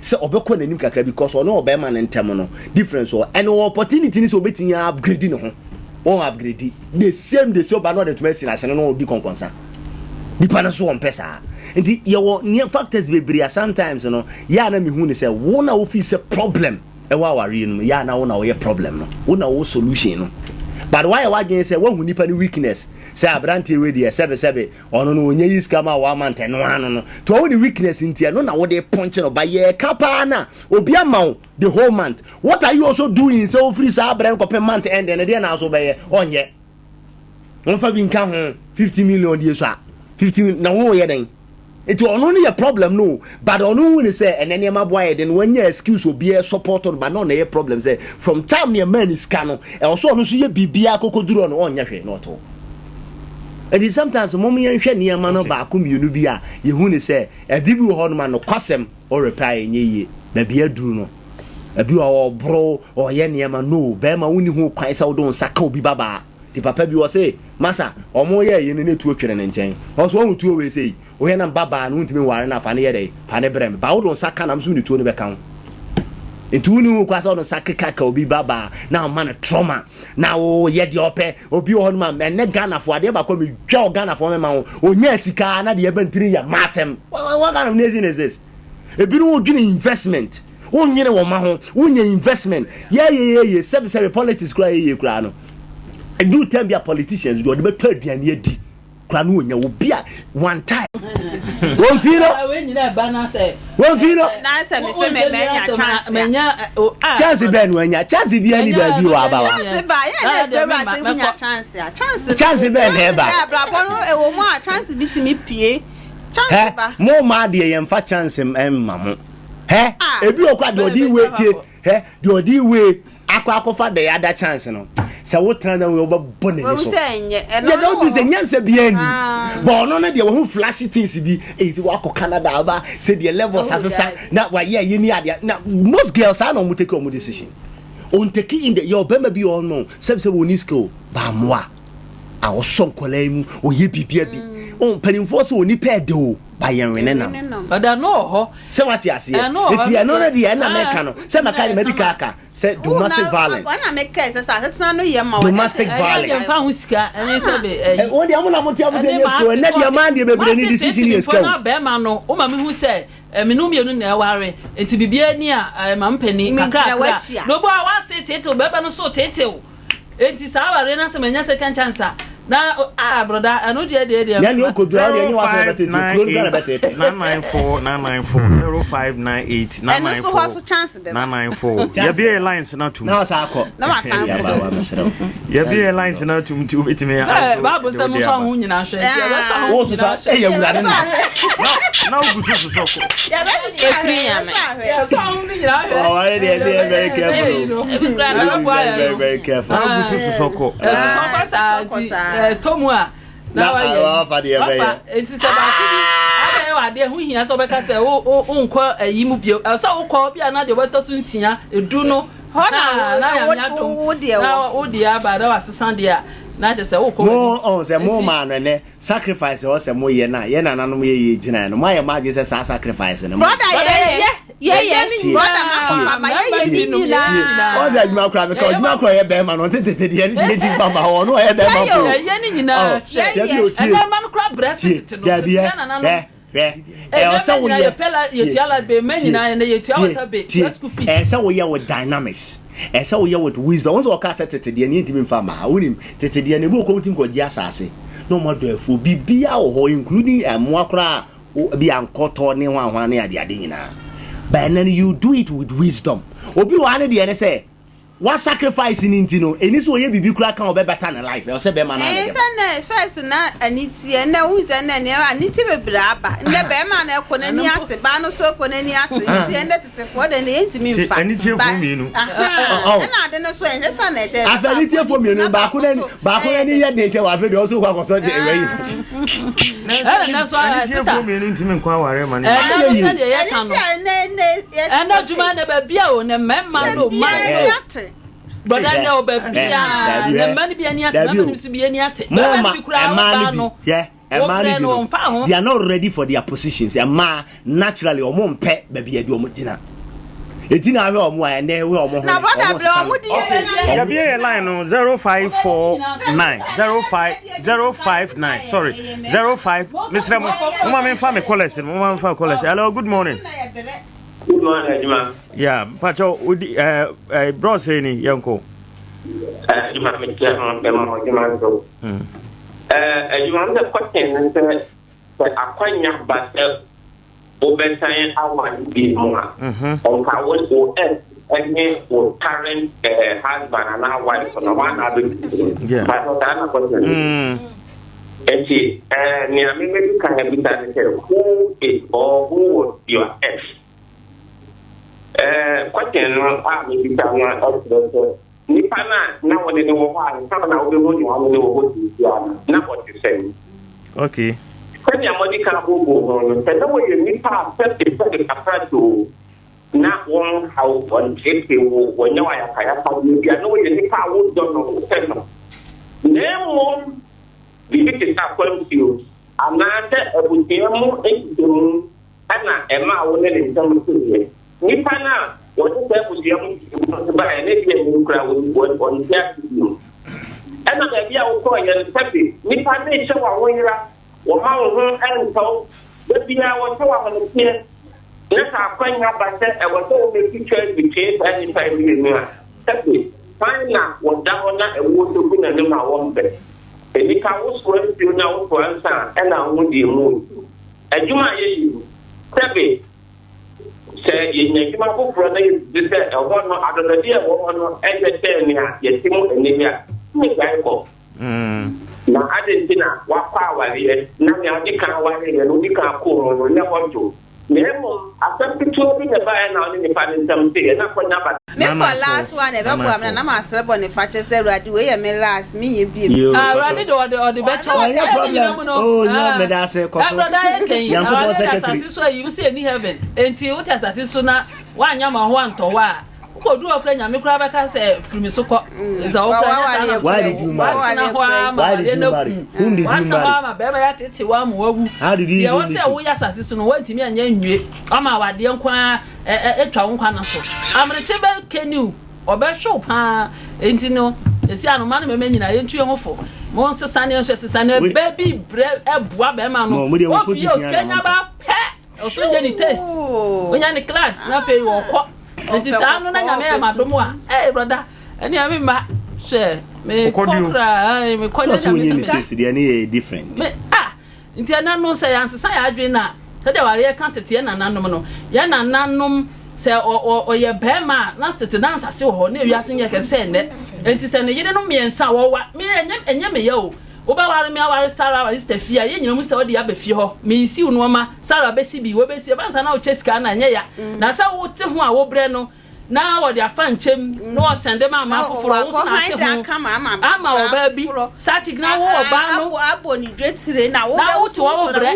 sɛ ɔbɛkɔ n'anim kakra because ɔne ɔbɛrima ne ntɛm no difference wɔ ɛne opportunity ni sɛ ɔbɛtumi upgrade ne ho wɔn upgrade the same ɔba na ɔde ntoma asi n'asene na ɔdi kɔnkɔnsa nipa no so wɔn pɛ saa. Nti yɛwɔ nea factors bebree a sometimes no yɛ a na mehu ne sɛ wo na wofi sɛ problem ɛwɔ awareɛ no mu yɛ a na wo na woyɛ problem no wo na wo solution no but wayɛ w'adwene sɛ woahu nipa no weakness sɛ aberanteɛ wei deɛ sɛbesɛbe ɔno no ɔnyɛ yi sika ma wama ntɛno ano no nti ɔwo ne weakness nti ɛno na wode pɔnkye no ba yɛka paa na obi ama wo the whole month. What are you also doing sɛ wofiri saa berɛ no kɔpɛ month end no deɛ na so bɛyɛ ɔnyɛ wɔmfa bi nka ho 50 million deɛ so a 50 million na woyɛ dɛn? Nti ɔno no yɛ problem no but ɔno hu ne sɛ ɛnɛ nneɛma boa yɛ de no wanya excuse obiara support no but na ɔno yɛ problem sɛ from time ne ɛmaa ne sika no ɛwɔ so ɔno nso yɛ biribiara kɔkɔduru ɔno ɔnyɛ hwee na ɔtɔ. Ɛnti sometimes mom yɛnhwɛ nneɛma no baako mmienu bi a yɛhu ne sɛ ɛde bi wɔ hɔ nom a nokwasɛm ɔrepɛ a ɛnyɛ yie baabi aduru no ebi wɔ ɔboro ɔyɛ nneɛma no bɛrima wonni ho kwan sɛ wode wo nsa ka obi babaa de papa bi wɔ se masa ɔmo yɛ yɛ no ne tuo twere ne nkyɛn ɔso ɔho tuo wei sei wohwɛ na babaa no wontumi nware no afa ne yɛ dɛ fa ne brɛ me ba wode wo nsa ka nam so ne tuo no bɛka ho. Nti wonni ho kwan sɛ wode nsa keka ka obi babaa na ɔma no trauma na woyɛ deɛ ɔpɛ. Obi wɔ hɔ nom a ɛnɛ Ghanafoɔ adeɛ baako a medwa wɔ Ghanafoɔ mema wo ɔnya sika na deɛ ɛba ntiri yɛ maasɛm. What kind of nation is this? Ebinom wodwene investment. Wonnwene wo mma ho, wonyɛ investment. Yɛyɛyɛyɛ, sɛbesɛbe politics koraa yɛyɛ koraa no, ɛduru time bi a politicians deɛ ɔde bɛtɔ aduane adi koraa no ɔnya obi a one time. Wɔn fi no. Wɔn fi no. Chance bɛn no anya? Chance bi ani baabi wɔ abawa. Chance ba yɛn na ɛbɛwura sɛ wonya chance a. Chance. Chance bɛn na ɛba. Abrabɔ no ɛwɔ mu a chance bi tumi pie. Chance ba. Mo maa deɛ yɛn fa chance mma mo. Hɛ ebi wɔ kɔ a deɛ ɔde wei tie hɛ deɛ ɔde wei akɔ akɔfa the other chance no sɛ wotena na wei wobɛbɔ n'ani so yɛ dɛ wodi sɛ nyansa biara ni bɔ ɔno no deɛ wɔho flashy things bi eyi sɛ wakɔ Canada aba sɛ deɛ levels asesa na wayɛ ayi ne adeɛ na most girls saa na wɔn take wɔn decision wɔn take in the yɛ ɔbɛrima bi ɔno sɛbi sɛ wɔn ni skill baamoa a ɔsɔ nkɔla yi mu ɔyɛ biribi abi mpanimfoɔ sɛ onipa ɛde o ba yɛn wene nam. Ɔda no wɔ hɔ. Sɛ wate aseɛ. Eti ɛno no deɛ ɛna mɛka no sɛ maka deɛ mɛdi ka aka sɛ domestic violence. Ɛna mɛka sɛ sɛ asetena no yɛ ma domestic violence. Ɛyɛ nfa ho sika ɛne sɛ be ɛyi. Wɔn deɛ mo na mo te amo sɛ ɛnyɛ sika o ɛnɛ deɛ maa deɛ bebree ni decision yɛ sika o. Mase bɛrima no o ma mi hu sɛ ɛmi nu mmienu na ɛware nti bibi ani a ɛma mpani kakra kakra na obu a wase tetew bɛrima no so tetew. Enti saa awareɛ no asɛm ɛnyɛ second chance a na ah broda ɛno deɛ deɛ deɛ. Nea nea ɔkɔduru a ɔdeɛ ɛnyɛ w'asɛm na ɛbɛtete kuro no kora na ɛbɛtete. 994 994 0598 994 994 yɛbie yɛ lines no atom na wasan akɔ na wasan akɔ abawa mesrɛ wo yɛbie yɛ lines no atom nti wobɛtumi sɛ baabu sɛ mo sɔ ho nyinaa hwɛ nti yɛbɛsɔ ho nyinaa hwɛ ɛyɛ wurade na na wogu so sosɔ kɔ Ɛfiri Nyame. Yɛsɔ ho no nyinaa hwɛ ɔware deɛ ɛsɛ yɛ very careful o very very very careful na wogu so sosɔ kɔ ɛsosɔ kɔ saa nti ɛtɔ mu a na wayɛ wafa deɛ bɛyɛ wafa nti sɛ baako bi abɛyɛ wɔ adeɛ ho hia sɛ ɔbɛka sɛ wo wo wonkɔ ayi mu bio ɛsɛ wokɔ bi a na deɛ wɔbɛtɔ so nsia edu no Hɔ na na nyame adom wo deɛ wɔ na wo deɛ aba na wasesa deɛ a na kyerɛ sɛ wokɔ mo ɔn sɛ mo maa no ɛnɛ Sacrifice a ɛwɔ sɛ mo yɛ no a yɛn nananom yɛ yɛ gyinaɛ no mo ayɛ mo adwene sɛ saa sacrifice no mo. Brother yɛyɛ yɛyɛ brother ma kɔfa ma yɛyɛ ne nyinaa. Wɔn sɛ adwuma kora meka adwuma kora ɔyɛ bɛrima no ɔnte tete deɛ ne deɛ di nfa ma hɔ ɔno ɔyɛ bɛrima po. Yɛyɛ ne nyinaa hwɛ ɛnɛ ma no kora brɛ se tete no tete yɛ nananom. Hwɛ ɛwɔ sɛ woyɛ tie tie ɛwɔ sɛ woyɛ with dynamics ɛwɔ sɛ woyɛ with wisdom wɔn sɛ wɔka sɛ tete deɛ ne yɛntumi nfa ma ha wonim tete deɛ no ebi wɔ kɔm tumi kɔgye asase na wɔn adɔ afuo biribiara wɔ hɔ including mmoa koraa bi ankɔtɔ ne hwanhwan ne adeade nyinaa but then you do it with wisdom obi wɔ ha ne deɛ ne sɛ Wa sacrifice no nti no ɛni sɛ ɔyɛ biribi koraa ka ɔbɛ better ne life ɛwɔ sɛ bɛɛma no ara na Ɛɛ ɛde sɛ ba. nnɛ first na aniteɛ nnɛ wohu sɛ nnɛ nneɛma anite bebree aba nnɛ bɛɛma no ɛkɔ n'ani ate baa no so ɛkɔ n'ani ate nti ɛnnɛ tetefoɔ deɛ nnɛ yɛntumi Te mfa aniteɛfoɔ ba mmienu. ahaa Oh. ɛna ade no so ɛnyɛ sɛ na ɛtɛ Afei aniteɛfoɔ mmienu no baako n'ani baako n'ani yɛ den kyɛ wɔ afei deɛ ɔso kɔ akɔsɔ de ɛwɛ yi. Ɛna nso ɛ sista Aniteɛfoɔ mmienu ntumi nkɔ awareɛ ma no. Ɛna no Ayɛ yie. sɛdeɛ yɛka no ɛna adwuma na baabi a o ne mmarima no mmaa no brɔda nɛ o baabi a ne mma no bi ani ate mmarima no nso bi ani ate mmarima no bi koraa ɔbaa no mmaa no bi no no they are not ready for their positions mmaa naturally wɔn mpɛ baabi yɛde wɔn gyina eti na ahwɛ wɔn a ɛnɛ hwɛ wɔn ho na brɔda brɛ wɔn di yɛ yɛbie yɛ line no 0549 05 059 sorry 05 mesrɛ mo moma memfa me callers no moma memfa callers hello good morning Good morning, adwuma. Yeah, mpakyɛ wodi ɛɛ ɛɛ brɔs ni yɛnkɔ. Adwuma mi kyerɛ ho bɛma adwuma nso. Ɛɛ adwuma mi sɛ kɔtɛn no sɛ sɛ akwanya ba sɛ wobɛsan aware bi mu a ɔnka wo wo ex ɛne wo current ɛɛ husband anaa wife no wɔn na abɛbi. Mpakyɛ saa na kɔtɛn no. Nti ɛɛ nea mi mɛdi kan abisa ne sɛ who is or who was your ex? Ɛɛ question no a mebisa no kyerɛ sɛ nipa no a na wɔne no wɔ hɔ ansa na wobɛhu nea wɔne no wɔ hɔ seesei no, na ɔte sɛn? Okay. Sɛnea mode kan booboo ho no, sɛ na wɔyɛ nnipa a sɛbesɛbe kakra too, na wɔnhaw, wɔnteetee wo, wɔnyɛ wo ayakaayakadeɛ biara, na wɔyɛ nnipa a wodɔ no, wopɛ no, na mmom biribi te sɛ akwantuo anaasɛ abusua mu nhyehyɛmu na ɛmaa wo ne ne ntam teeɛ. Nnipa no a wɔde saa abusua mu nhyehyɛmu no nso baeɛ no, ebia nnɛ yi koraa wɔnte ase bio. Ɛnna baabi a wokɔeɛ no, sɛbe nnipa no rehyɛ wo ahoyera, wɔma wo ho ntɔ wo, da biara wɔhyɛ wo ahometeɛ. Na sɛ akwannya ba sɛ ɛwɔ sɛ wobɛsi choice between saa nnipa yi mmienu a, sɛbe, hwan na wɔda hɔ na ɛwoɔ tɔ gu n'anim a wɔmpɛ? Nnipa, wosoa nsuo na wosoa nsa a, ɛna wohu deɛ emu nsuo. Adwuma a yɛyɛ yi, sɛbe, sɛ yɛnya adwuma foforɔ na yɛsusu sɛ ɛhɔ no adɔdɔdeɛ a ɛwɔ hɔ no nyɛ kyɛn nea yɛte mu ɛnnɛ yi a, ne gyae kɔ. Na adɛn nti na woakɔ awareɛ na nea wode kan wareeɛ no wodi kan kɔɔ mu no nyɛ hɔ dwo? Na mmom asɛm ketewa bi na ɛbaeɛ na wo ne nipa no ntam teeɛ na akɔnya ba. Me kɔ last one ɛbɛboa me na na masrɛ bɔne fakyɛ sɛ awurade wei yɛ me last menyɛ biom. Ah awurade de ɔde ɔde bɛkyɛ wo Ɔnyɛ wiase nyina problem mu no oh nyɛ ah meda ase kɔ so brɔda ayɛ kɛn yi Nyankopɔn awurade de secretary. asase so ayi wo sɛ ɛni heaven enti wote asase so na woanyɛ ma ho antɔ hɔ a wokɔdu hɔ koraa Nyame koraa bɛka sɛ firi me so kɔ sɛ wo koraa nyɛ saa na Why did you marry? woatena hɔ ara ma Why did awareɛ you no marry? aku Whom did you woatena hɔ marry? ara ma bɛrima yɛ atete wo ama woawu How did you deɛ ɛwɔ even sɛ meet him? woyɛ asase so no woantumi anyɛ nwie ama awadeɛ nko ara atwa wo nkwa nna so. Amerekye bɛ kani wo, ɔbɛhwe wo paa. Enti no, esi ano mma ne mmarima nyinaa yɛntu yɛn ho fo. Mo nsesa ne yɛn nso sesa ne bɛ bi brɛ ɛboa bɛrima no. Ofi yɛ osika nya ba pɛ, ɔso nyɛ ne taste, onya ne class na afei ɔkɔ. Enti saa no na nyame yɛ madom a, eh brother, ɛne ɛme mma hwɛ me kɔ koraa, me kɔ nyɛ nyame sɛ me. Taste deɛ ne yɛ different. Me ah Nti ɛnnɛ no, sɛ yɛansesa yɛn adwene no a, sɛdeɛ awareɛ ka tete yɛn nananom no, yɛn nananom, sɛ ɔyɛ barima a, na tete na nsase wɔ hɔ, na ewiase nyɛ kɛse sɛ ɛnnɛ. Nti sɛ ne yerenom mmiɛnsa a wɔwa, me ɛnyɛ, ɛnyɛ me ya o, wobɛware me aware Sarah aware Sister Fie a, yɛn nyinaa mu sɛ wode aba fie hɔ, meresi wo nnoɔma, Sarah bɛsi bi, wobɛsi, ɛba no saa na wokyɛ sika no a, ɛnyɛ ya. Na sɛ wote ho a wobrɛ no, na wɔde afa nkyɛm na wɔsɛnde ma ama afoforɔ wo nso na ate ho ama ɔbaa bi saa kyi na wo ɔbaa no na wote hɔ wo brɛ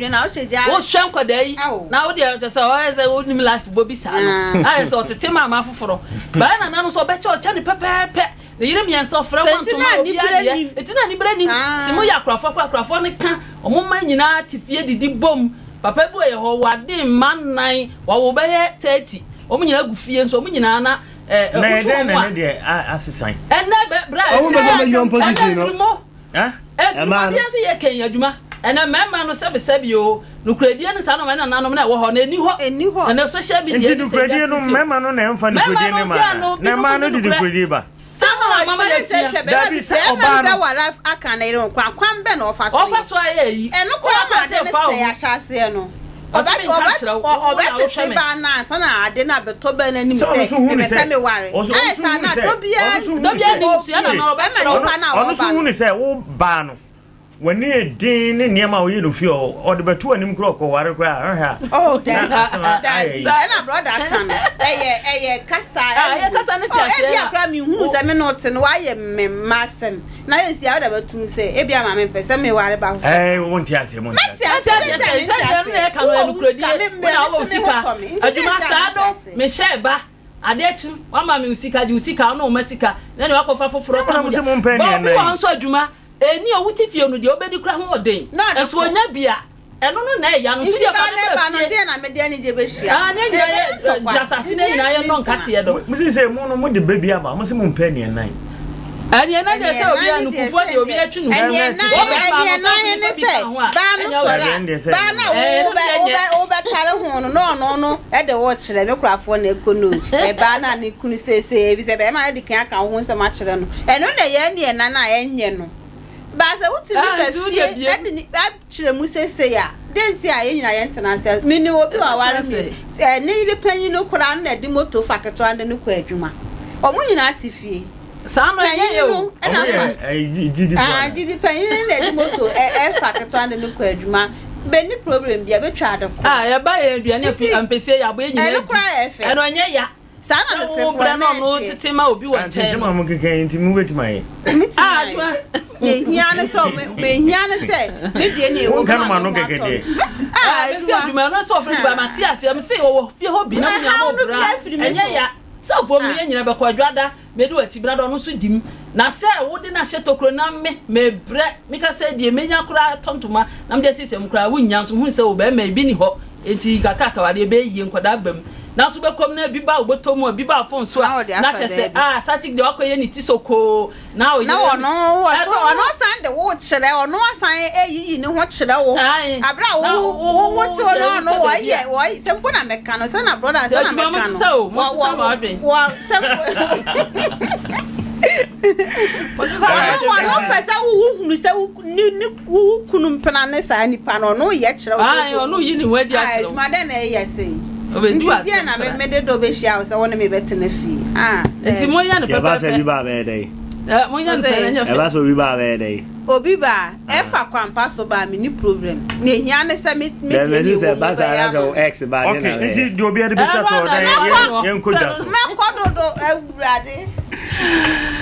wohwɛ nkwadaa yi na wo deɛ kyɛ sɛ ɔyɛ sɛ wonim life bɔ bi saa no ayɛ sɛ ɔtete ma ama afoforɔ baa nana no nso ɔbɛkyɛ ɔkyɛ ne pɛpɛɛpɛ Ne yere mmiɛnsa ɔfrɛ wɔn ntoma obiara deɛ eti na anibere nim ti mo yɛ akorafoɔ kora akorafoɔ no ka wɔn mma nyinaa te fie didi bom papa bi wɔ yɛ hɔ wade mma nnan wɔwo bɛyɛ 30 wɔn nyinaa gu fie nso wɔn nyinaa na ɛɛ Na wohwɛ ɛdɛn wɔn na a ne deɛ asesan? ɛnɛ bɛ bra Ɔmo bɛ bɛ yɔn position ɛnɛ no. firi mo ɛfiri mo Ɛmaa no. obiara sɛ yɛ kɛn adwuma ɛnɛ mmarima no sɛbisɛbi o Nokorɛdie no saa na ɔma nananom na ɛwɔ hɔ na ɛnni hɔ. Ɛnni hɔ. Ɛnɛ social media Nti ne sɛ nokorɛdie wiase no nti. mmarima no na ɛmfa Mmarima nokorɛdie no no ma nsi ano, anaa? Na binom mmaa no nni de nokorɛ. nokorɛdie ba? Saa na Ama ɔma ma ɔyɛ sɛ yɛasua. hwɛ bɛrima Dabi, bi sɛ bɛrima ɔbaa bi no. bɛware aka ne yere ho koraa kwan bɛn na ɔfa so Ɔfa yɛ? so ayɛ ayi. Ɛno koraa Woakɔ ma ade sɛ no fa wo sɛe ho. ahyɛaseɛ no. Ɔse Ɔbɛ menka ɔbɛ nkyerɛ wo, ɔ wo na wohwɛ ɔbɛtete me. baa no ansa na ade no abɛtɔ baa no anim Sɛ ɔno sɛ nso hu ne mepɛ sɛ sɛ, meware. ɔso Ayɛ ɔno nso saa hu na ne sɛ, dɔ ɔno biara nso hu Dɔ ne biara sɛ, nnim, sua na tie, na ɛma ɔbɛfrɛ wo. nipa no a ɔno nso ɔreba hu no. ne sɛ wo baa no, W'ani yɛ den ne nneɛma a ɔyɛ no fie hɔ, ɔde bɛto w'anim koraa ɔkɔware koraa a, ɔhwɛ a Oh na dabi asɛm ayɛ dabi yi. ɛna brɔda ka no ɛyɛ ɛyɛ kasa Ah, ɛyɛ kasa ne oh teaseɛ ebia na koraa me hunu wo sɛ me ne wo te no wayɛ me mma asɛm na yɛ nsi a woda bɛtum sɛ ebia maame mpɛ sɛ me ware ba foforɔ Ɛɛ wo nte aseɛ mo nte mɛte aseɛ. Mɛte aseɛ aseɛ dɛn nti sɛ a sɛ mente deɛ no na aseɛ ɛka no ɛyɛ wowɔ wo sika nokorɛdie me wo na me wowɔ wo mete me ho sika tɔ me nti dɛn adwuma nti a saa mente no aseɛ. mehyɛɛ ba adeɛ kye wama me wo sika gye wo sika wo ne wo mma sika na nea wakɔfa foforɔ Na ka mo ho se deɛ mo mpɛ ba nea obi wɔ hɔ nan. nso adwuma Ɛnni o, wote fie no deɛ wobɛdi koraa ho ɔden. Na ade Nso kɔ. ɔnya bi a, ɛno no na ɛya no. Nti Nti deɛ ba fa no ne bra ba no fie. deɛ na mede anigye bɛhyia Ah, no. ne nyinaa yɛ Ɛbɛyɛ ntɔkwa. gye asase Nti ne nyinaa yɛ yɛntumi nnɔ ntena. nkateɛ dɔ. Mo se sɛ mo no mo de ba bi aba, mo se mo mpɛ nea nan. Ɛneɛ na deɛ sɛ Ɛneɛ obi a nan ne deɛ nukufoɔ sɛ deɛ obi deɛ atwi ne ho. ɛneɛ nan Wo bɛrima no ɛneɛ sɛ nan ɔso ne nipa bi sɛ ka ho a, baa no ɛnyɛ wo sɔre dea. a Ɛneɛ sɛ baa no a Ɛɛ, wo ɛno wobɛ deɛ nyɛ. wobɛ wobɛtare ho no na ɔno no de wo kyerɛ me korafoɔ na ɛkɔ no o ɛbaa no a ne kunu seesei efisɛ bɛrima no de kan aka wo ho nsɛm akyerɛ no ɛno na ɛyɛ ɛneɛ nan a ɛnyɛ no. Ba sɛ wotumi Ah, ba nti wo fie deɛ biem. de ne akyerɛ mu seesei a, dɛn nti a yɛn nyinaa yɛntena ase? Menim obi a waware Yɛbɛtena me, ase. eh, ne yere panyin no koraa no na ɛde moto fa ketewa no de no kɔ adwuma. Wɔn nyinaa te fie. Saa no ɛnyɛ Panyin yɛ no o. na Ɔmo fa yɛ ɛyi gyi gyidifo ah, anaa? gyidi panyin no na ɛde moto ɛ ɛfa ketewa no de no kɔ adwuma. Benni problem bia, betwa ade koro. Ah, yɛba yɛn aduane afi Nti, ampesie yɛ aboɛ nyinaa ɛno di. koraa yɛ fɛ. Ɛno ɛnyɛ ya. Saa na Sɛ tetefoɔ wo brɛ no na ɔno ɛteɛ. tete ma obi wɔ Ante nkyɛn nsɛm no. a mokeka yi nti mobɛtumi ayɛ. Metumi Ah, ayɛ. adwuma. Deɛ ehia ne sɛ me mehia ne sɛ me deɛ ne ɛwɔ Wonka mu no a ma me no ho kɛkɛ atɔ deɛ. me. Mɛt ah Ah, mesi adwuma. adwuma no sɛ ɔfrɛ ba mate aseɛ mese ɔwɔ fie hɔ bi na mo nyinaa Ɛhaw mo no bra bi afiri me ɛnyɛ so. ya sɛ ɔfoɔ mu Ah. yɛn nyinaa bɛkɔ adwada medi w'akyi bra dɛ ɔno nso di mu na sɛ wode no ahyɛ tokuro na me mebrɛ meka sɛ deɛ menya koraa tɔ ntoma na mede asiesie mu koraa wonnya nso hu sɛ wo bɛrima ebi ni hɔ enti kakrakra wadeɛ ɛbɛyɛ yie nkwadaa ba mu. Nanso wobɛkɔ mu na ebi ba wo bɔtɔ mu, ebi ba wo phone so Na a, ɔde na afa kyerɛ sɛ baabi. ah saa chick deɛ wakɔyɛ ne ti sokoo, na Na ɔyere ɔno wɔ so ɛno ɔno no san de wo kyerɛ ɔno asan eyiyi ne ho kyerɛ wo ae abere a na wo wo wo wo wo te hɔ no deɛ ɔno wokyɛ baabi wɔyɛ a wɔyɛ sɛ mpo na mɛka no sɛ na brother nti sɛ na adwuma mɛka no mosesa o wɔ mosesa wɔ mo adwen wɔ sɛ mpo mosesa mo ɔno adwen ɔno paa pɛ sɛ wo wo hunu sɛ wo ne ne wo wo kunu mpena ne saa nipa no ɔno yɛ kyerɛ wo sɛ ae ɔno yi ne ho adi ah akyerɛ wo adwuma dɛn na ɛyɛ sei ɔbɛdi nti deɛ w'asɛm na me koraa mede dɔ bɛhyia wo sɛ wo ne me bɛtena fie ah nti daabi monyɛ no Nti ɛba sɛ pɛpɛɛpɛ bi ba a bɛyɛ dɛn? Eh, monyɛ no pɛ na Ɔse ɛnyɛ fɛ Ɛba sɛ obi ba a bɛyɛ dɛn? obi ba a ɛfa kwampa so ba a menni problem nea ehia ne sɛ me me Dɛ deɛ mesi nea sɛ ɛwɔ mu ɛba saa wobɛyɛ na sɛ ama wo me. ex ba a deɛ Okay, na nti bɛyɛ? deɛ obiara de bɛtwa ɛno toɔ ana na na yɛn ɛwɔ hɔ yɛnkɔ sɛ dwa no so. Mɛkɔ dodo awurade.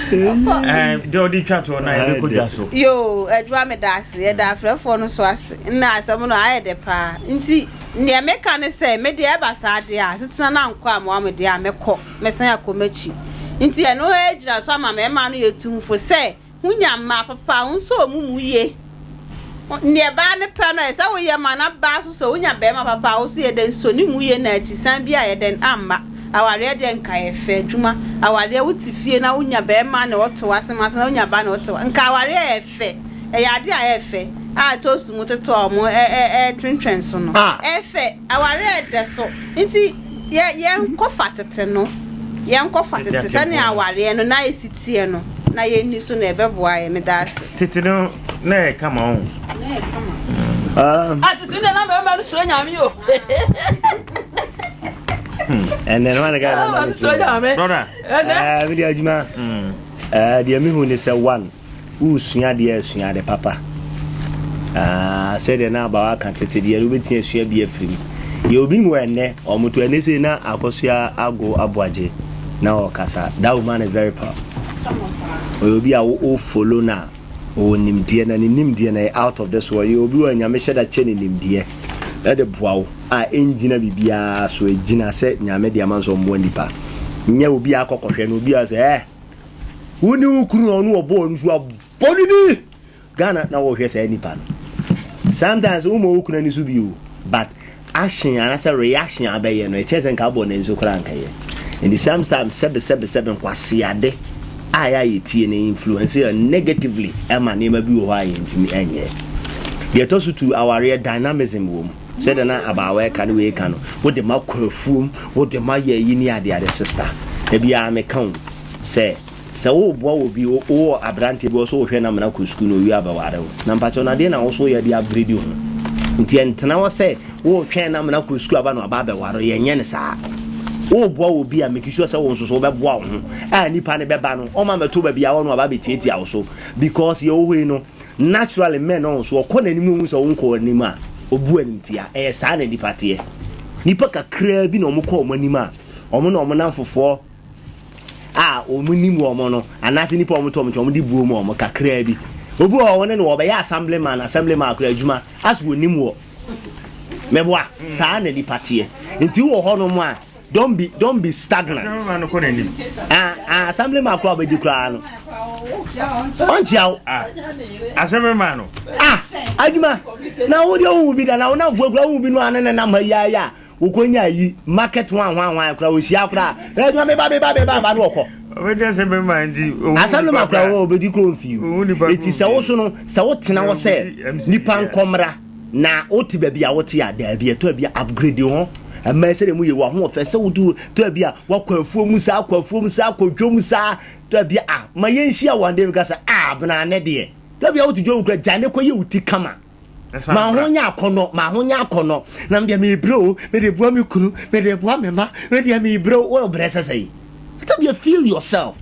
Mɛkɔ. Ɛɛ deɛ ɔde twa toɔ na yɛbɛkɔ dwa so. Yoo adwuma meda ase yɛda afrɛfoɔ no so ase nna asɛm no ayɛ dɛ paa nti neɛ meka ne sɛ me deɛ ɛba saa deɛ a asetena no ankɔ amoa me deɛ a mɛkɔ mɛsan akɔ makyi nti ɛno gyina so ama mɛma no yɛ tumfo sɛ Ho nya mmaa papa a, wo nso ɔmo mu ye. Neɛ baa no pɛ no ɛsɛ wo yɛ ma na baa so sɛ wo nya bɛɛma papa a wo so yɛ dɛn sɔ ne mu ye na akyisan bi a yɛ dɛn amma. Awareɛ deɛ nka yɛ fɛ adwuma. Awareɛ wo te fie na wo nya bɛɛma na ɔte w'asem ase na wo nya baa na ɔte wa nka awareɛ yɛ fɛ. Ɛyɛ adeɛ a ɛyɛ fɛ a toast mu toto a ɔmo ɛ ɛ ɛtwentwɛn so no. Ah! Ɛyɛ fɛ. Awareɛ ɛdɛ so. Nti yɛ yɛnkɔ fa tete no. Yɛnkɔ fa Tete tete sɛnea atempɔn no. awareɛ no na ɛsi teɛ no na yɛnni so na ɛbɛboa yɛn. Meda ase. Tete no na ɛyɛ kama o. Na ɛyɛ kama. Ah, tete no deɛ na mmarima no suro Nyame o. Ɛnɛ no wane ka Mmarima no suro Nyame. Brother. Ɛnɛ. Ɛɛ, mede adwuma. Ɛɛ, deɛ mehu ne sɛ one. Woresua adeɛ a, sua ade papa. Ah, sɛdeɛ na abawa ka tete deɛ no, wobɛtumi asua bi afiri mu. Yɛ obi mu ɛnnɛ, wɔn to ɛnnɛ sei na akɔsua ago aboagye na ɔkasa. That woman is very powerful. Ɔyɛ obi a wo follow no a, ɔwɔ nimdeɛ na ne nimdeɛ no ɛyɛ out of this world. Yɛ obi wɔ Nyame hyɛ da kyɛ ne nimdeɛ ɛde boa wo a ɛngyina biribiara so, ɛgyina sɛ Nyame de ama no sɛ ɔmmoa nipa. Nyɛ obi a akɔkɔhwɛ no, obi a sɛ eh, Wo ne wo kunu a ɔno ɔbɔɔ no so abɔ no bi. Ghana na wɔhwɛ saa nipa no. Sometimes wo ma wo kunu ani so bi o, but action anaasɛ reaction abɛyɛ no ɛkyɛ sɛ nka abɔ n'ani so koraa nka yɛ. Nti sometimes sɛbe sɛbe sɛbe nkwaseade a yɛ a yɛtie no influence yɛ negatively ɛma nneɛma bi wɔ hɔ a yɛntumi ɛnyɛ. Deɛ ɛtɔ so tu awareɛ dynamism wɔ mu. Sɛdeɛ na abaawa ɛka ne wei ka no, wode ma kɔ afuom, wode ma yɛ ayi ne adeade sister. Da biara meka o sɛ, sɛ woreboa wɔ bi, wowɔ aberanteɛ bi wɔ so wohwɛ no amena kɔ sukuu na owie abɛware wo. Na mpakyɛw na deɛ na wo so woyɛ de upgrade wo ho. Nti ɛntena hɔ sɛ woretwɛn no amena kɔ sukuu aba na waba abɛware wo, yɛnyɛ no saa. Woreboa wɔ bi a, make sure sɛ wo nso so wobɛboa wo ho a nipa no bɛba no, ɔmma mmɛto baabi a wɔ no aba abɛtiatia wo so because deɛ wɔ hɔ yi no, Naturally men no nso ɔkɔ n'anim na ohu sɛ wonkɔ w'anim a, obu animtia. Ɛyɛ saa na nnipa teɛ. Nnipa kakraa bi na wɔkɔ wɔn anim a, wɔn na wɔn nnamfofoɔ a wɔnim wɔn no anaasɛ nnipa a wɔtɔ wɔn nkyɛn wɔde buo ma wɔn kakraa bi. Obi wɔ hɔ wɔne no wɔbɛyɛ assemblyman, assemblyman akora adwuma as wɔnim wɔ. Mɛboa saa na nnipa teɛ. Nti wɔ hɔnom a Don't be don't be stagnant. Assemblyman no kɔ n'anim. Ah ah assemblyman koraa ɔbɛdi koraa no. Ɔnkyia wo. Ah assemblyman no. Ah adwuma na wo deɛ wohu bi da na wo namfoɔ koraa wohu bi no ane ne nam ha yi ayɛ a wokɔnya ayi market ho ahwan koraa wɔhyia koraa adwuma meba meba meba ba no ɔkɔ. Ɔbɛdi assemblyman nti. Assemblyman koraa wɔ ɔbɛdi kuro mfii. Eti sɛ wo so no sɛ wotena hɔ sɛ nipa nkɔmmra. Na wote baabi a wote a, daabi, ɛtɔ bi a upgrade ho. Ɛmma sɛdeɛ mu yɛ w'ahoɔfɛ sɛ wotu tɔ bi a wakɔ afuo mu saa, akɔ afuo mu saa, akɔ dwom saa, tɔ bi a ma yɛnhyia wɔn de ka sɛ a bena ne deɛ. Tɔ bi a wote dwom kura gya ne kɔ yɛ wo ti kama. Ma ho nyɛ akɔnɔ, ma ho nyɛ akɔnɔ. Na me deɛ mebrɛ o, me de boa me kunu, me de boa me ma, me deɛ mebrɛ o, wo brɛ sɛ sɛn. Tɔ bi a feel yourself.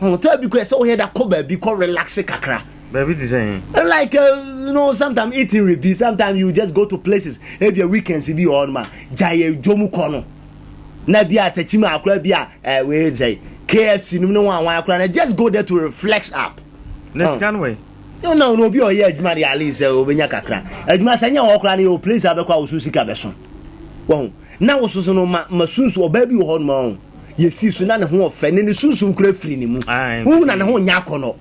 Tɔ bi kura sɛ woyɛ da kɔ baabi kɔ relax kakra. Baabi te sɛ he? Like uh, you know, sometimes eating rebi, sometimes you just go to places. Ebi a weekends bi wɔ hɔ nom a, gyae dwom kɔ no. Na bi a takyim akora bi a eh, wei sɛ KFC nom ne wɔn a wɔn akora na just go there to reflex up. Na sika no wɛ? No, no, no, obi a ɔyɛ adwuma de at least sɛ obenya kakra. Adwuma sɛ nyɛ hɔ koraa no yɛ wɔ place a bɛkɔ a woso sika bɛso. Wɔn na wososo no ma ma sunsun ɔbaa bi wɔ hɔ nom a yɛsii so na ne ho ɔfɛ ne ne sunsum kura firi ne mu wohu na ne ho nyɛ akɔnɔ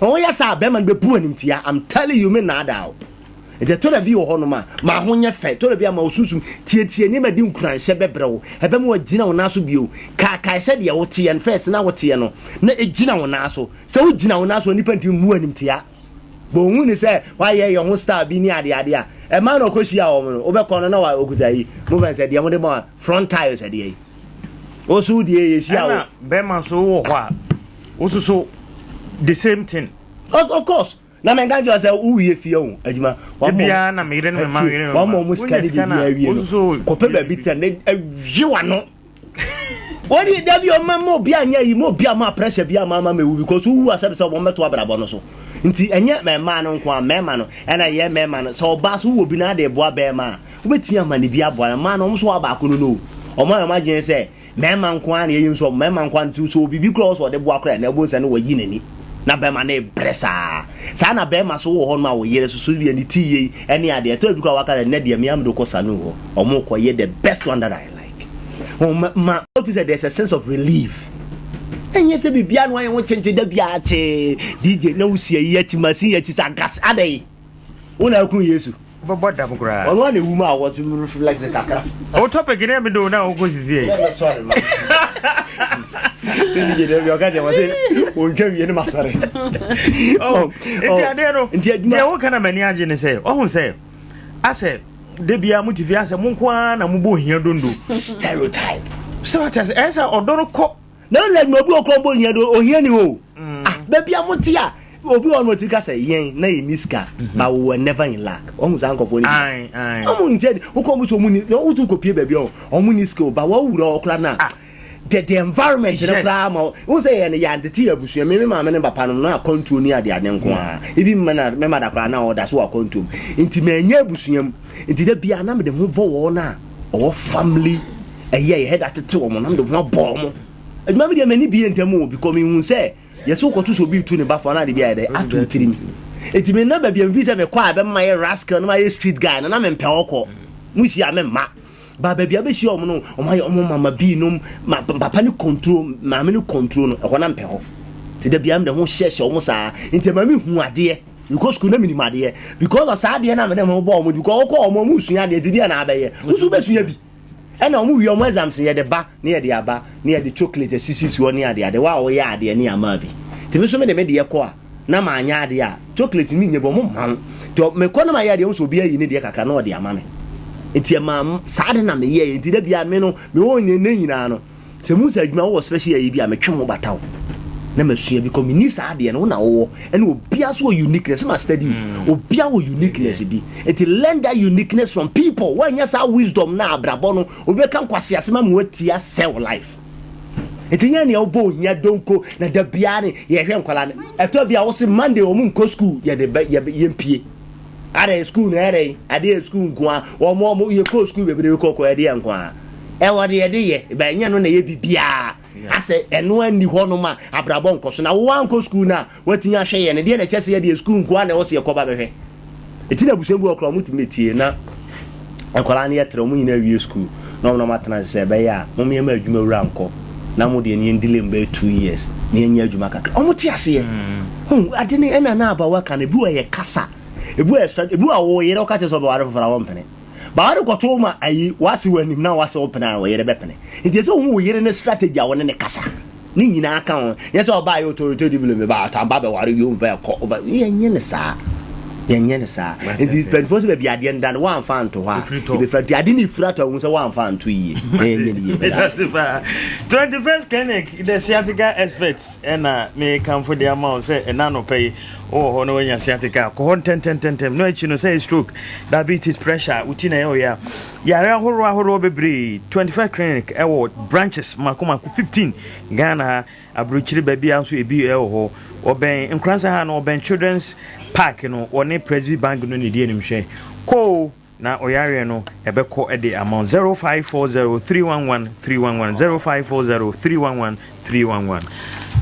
ɔyɛ saa bɛrima no bɛbu animtia I'm telling you me naadaa o. Nti ɛtɔ da bi wɔ hɔnom a, ma ho nyɛ fɛ. Ɛtɔ da bi a ma wo sunsum tietie nneɛma de nkuranhyɛ bɛbrɛ wo. Ɛbɛma wagyina wo nan so bio. Kaakae sɛdeɛ woteɛ no, first na woteɛ no, na gyina wo nan so. Sɛ wogyina wo nan so a, nnipa ntumi mmu wo animtia. Bɔ hu ne sɛ wayɛ yɛ ho style bi ne adeade a, ɛmaa na ɔkɔhyia wɔn no, wobɛkɔ no na ɔkuta yi, mofɛn sɛ deɛ mode ma front tile sɛ deɛ yi. Wo so deɛ yɛhyia wo. Ɛna bɛrima nso wowɔ hɔ a, wo nso so the same thing. Of course. Na menka nkyerɛ sɛ wowie fie o adwuma. Ebia na meyere ne me ma meyere ne me ma. Wɔn a wɔn sika ne biribi awie no, kɔpɛ baabi tena na awie w'ano. Wɔde dabi ɔma ma obi anyɛ yi ma obi ama pressure bi ama ama mewu because wowu asɛm sɛ wɔn bɛto abrabɔ no so. Nti ɛnyɛ mmaa no nko a mmarima no ɛna yɛ mmarima no sɛ ɔbaa so wowɔ bi na ade boa bɛrima a wobɛtumi ama ne bi aboa no mmaa no wɔn so wɔ abaako no no wɔn a wɔn adwene sɛ Mmarima nko ara na yɛyɛ nso mmarima nko ara nti sɛ obibi koraa ɔsɛ ɔde boa koraa na ɛbɔ nsa no wayi n'ani na bɛrima no rebrɛ saa saa na bɛrima so wɔ hɔ nom a wɔyere so so deɛ ne ti yei ɛne adeɛ ɛtɔ bi koraa waka sɛ nnɛ deɛ mea mede kɔ saloon hɔ ɔmo kɔ yɛ the best one that I like wɔn ma otu sɛ there's a sense of relief ɛnyɛ sɛ biribiara no ayɛ ho kyenkyen da biara kyee DJ na wosi ayi akyi machine akyi sɛ agas adɛn Wo na akun Yesu. Wobɛbɔ dam koraa. Ɔno a na ewu ma a wɔte reflex kakra. O topic ne mi do na wokɔ sisi yi. Mɛ sɔre ma. Sɛ DJ dɛ bi ɔka kyerɛ ma sɛ ontwa wie ne ma sɔre. Oh, nti adeɛ no deɛ woka na m'ani agye ne sɛ ɔho sɛ asɛ da biara mo te fie asɛ mo nko ara na mobɔ ohia dondo. Stereotype. Sɛ wate ase ɛyɛ sɛ ɔdɔ no kɔ Na ɔlɛ na obi wɔ kɔn bɔ ohia do ohia ni o. Mm. Ah, baabi a mote a obi wɔ no ti ka sɛ yɛn na yɛn ni sika mhm. but we were never in lack. Wɔn saa nkɔfoɔ ni. Wɔn nkyɛn wokɔ wɔn so wɔn ni na wotu kɔ pie baabi a wɔn ni sika o ba wɔn wura ɔkora na. Ah. The the environment no koraa ma wɔn sɛ yɛn yɛ antete yɛ abusua mi mi maame ne papa no na akɔntuo ni ade ade nko ara ebi mma na mɛma da koraa na ɔda so wɔ akɔntuo mu nti mɛ nyɛ abusua mu nti da bia na mɛ de ho bɔ wɔn a ɔwɔ family. Ɛyɛ yɛ head atete wɔn na mede ho abɔ wɔn. Adwuma mi deɛ m'ani bie ntɛm o because mehu sɛ yɛsɛ wokɔto sɛ obi retu ne ba fo anaa de bi ayɛ dɛ ato tirim. Eti me nna baabi a mfi sɛ mekɔ a ɛbɛma mayɛ rascal na mayɛ street guy no na mempɛ hɔ kɔ. Mo hyia a memma. Ba baabi a bɛhyia wɔn no wɔn ayɛ wɔn mama bi nom ma papa ne control maame ne control no ɛhɔ na mpɛ hɔ. Ti da biara mede ho hyɛhyɛ wɔn saa nti ɛma me hu adeɛ. Mekɔ sukuu na menim adeɛ because of saa adeɛ na mede ho bɔ wɔn because wɔkɔ wɔn wɔn sua adeɛ nti deɛ na abɛyɛ. Wo nso wobɛsua bi. Ɛna ɔmo wie ɔmo exams no yɛde ba na yɛde aba na yɛde chocolate asisisi hɔ ne ade ade, wo a woyɛ adeɛ ne yɛama bi. Nti me nso mede me deɛ kɔ a na manyɛ adeɛ a chocolate no menyɛ bi ɔmo mma wo. Nti mekɔ na mayɛ adeɛ wohu sɛ obi ayi ne deɛ kakra na ɔde ama me. Nti ɛmaa saa de na meyɛɛ nti da biara me no mewɔ nnɛ nyinaa no Sɛ muhu sɛ adwuma wowɔ special ayi bi a metwe ho bata wo na masua because menni saa adeɛ no wo na wowɔ ɛna obia so wɔ uniqueness ma study mm. obia wɔ uniqueness bi nti learn that uniqueness from people woanya saa wisdom na abrabɔ no obi bɛka nkwase asɛm ama watia sɛ wo life nti nyɛ nea wobɔ ohia donko na da biara ne yɛhwɛ nkwadaa no ɛtɔ bi a wo se Monday wɔn nkɔ school yɛde bɛ yɛmpie Adɛn school no ɛdɛn adeɛ yɛ school nko a wɔn wɔn yɛ kɔ school bebree kɔ kɔ ɛdeɛ nko a ɛwɔ deɛ yɛde yɛ ba ɛnyɛ no na ɛyɛ bibiara asɛ ɛno ani hɔ nom a abrabɔ nkɔ so na wo ankɔ school no a watumi ahwɛ yɛ no deɛ na ɛkyɛ sɛ yɛdeɛ school nko a na ɛwɔ sɛ yɛkɔ ba bɛhwɛ ɛti na abusua bi wɔ koraa wɔn tumi tie na nkwadaa no yɛ trɛ wɔn nyinaa wie school na wɔn na wɔn atena ase sɛ ɛbɛyɛ a wɔn yɛ ma adwuma wura nkɔ na mo deɛ no yɛn delay mu bɛyɛ 2 years na yɛnyɛ adwuma kakra wɔn te aseɛ hmm ade ne ɛna na abawa ka no ebi wɔ yɛ kasa ebi wɔ extra ebi wɔ wo yere ɔka kyerɛ sɛ ɔbɛware foforɔ a wɔmpene ba wɔde kɔto ma ayi wase wɔ anim na wase wɔpene a wɔyere bɛpene nti ɛsɛ ohun wo yere ne strategy a wɔne ne kasa ne nyinaa ka ho nyɛ sɛ ɔbaa yɛ authoritatively me ba atamba bɛware wie ɔmfa ɛkɔ ɔba yɛnyɛ ne saa yɛnyɛ ne saa nti mpanyinfoɔ sɛ baabi adeɛ no da no wɔamfa anto hɔ a ebɛfira nti ade no efira tɔ ahun sɛ wɔamfa anto yie na yɛnyɛ ne yie bɛda ase. 21st Clinic the sciatica experts ɛna mekamfo de ama wo sɛ ɛna anɔpa yi wowɔ hɔ na woanya sciatica kɔ hɔ ntɛntɛntɛntɛm na akyi no sɛ stroke diabetes pressure wo ti na ɛyɛ ɔyɛ a yare ahoroɔ ahoroɔ bebree 21st Clinic ɛwɔ branches mako mako 15 Ghana ha aburokyire baabi a nso ebi ɛwɔ hɔ ɔbɛn Nkoransa ha no ɔbɛn Children's Park no wɔne Presby Bank no ne di anim hwɛ koo na ɔyareɛ no ɛbɛkɔ de ama 0540 311 311 0540 311 311.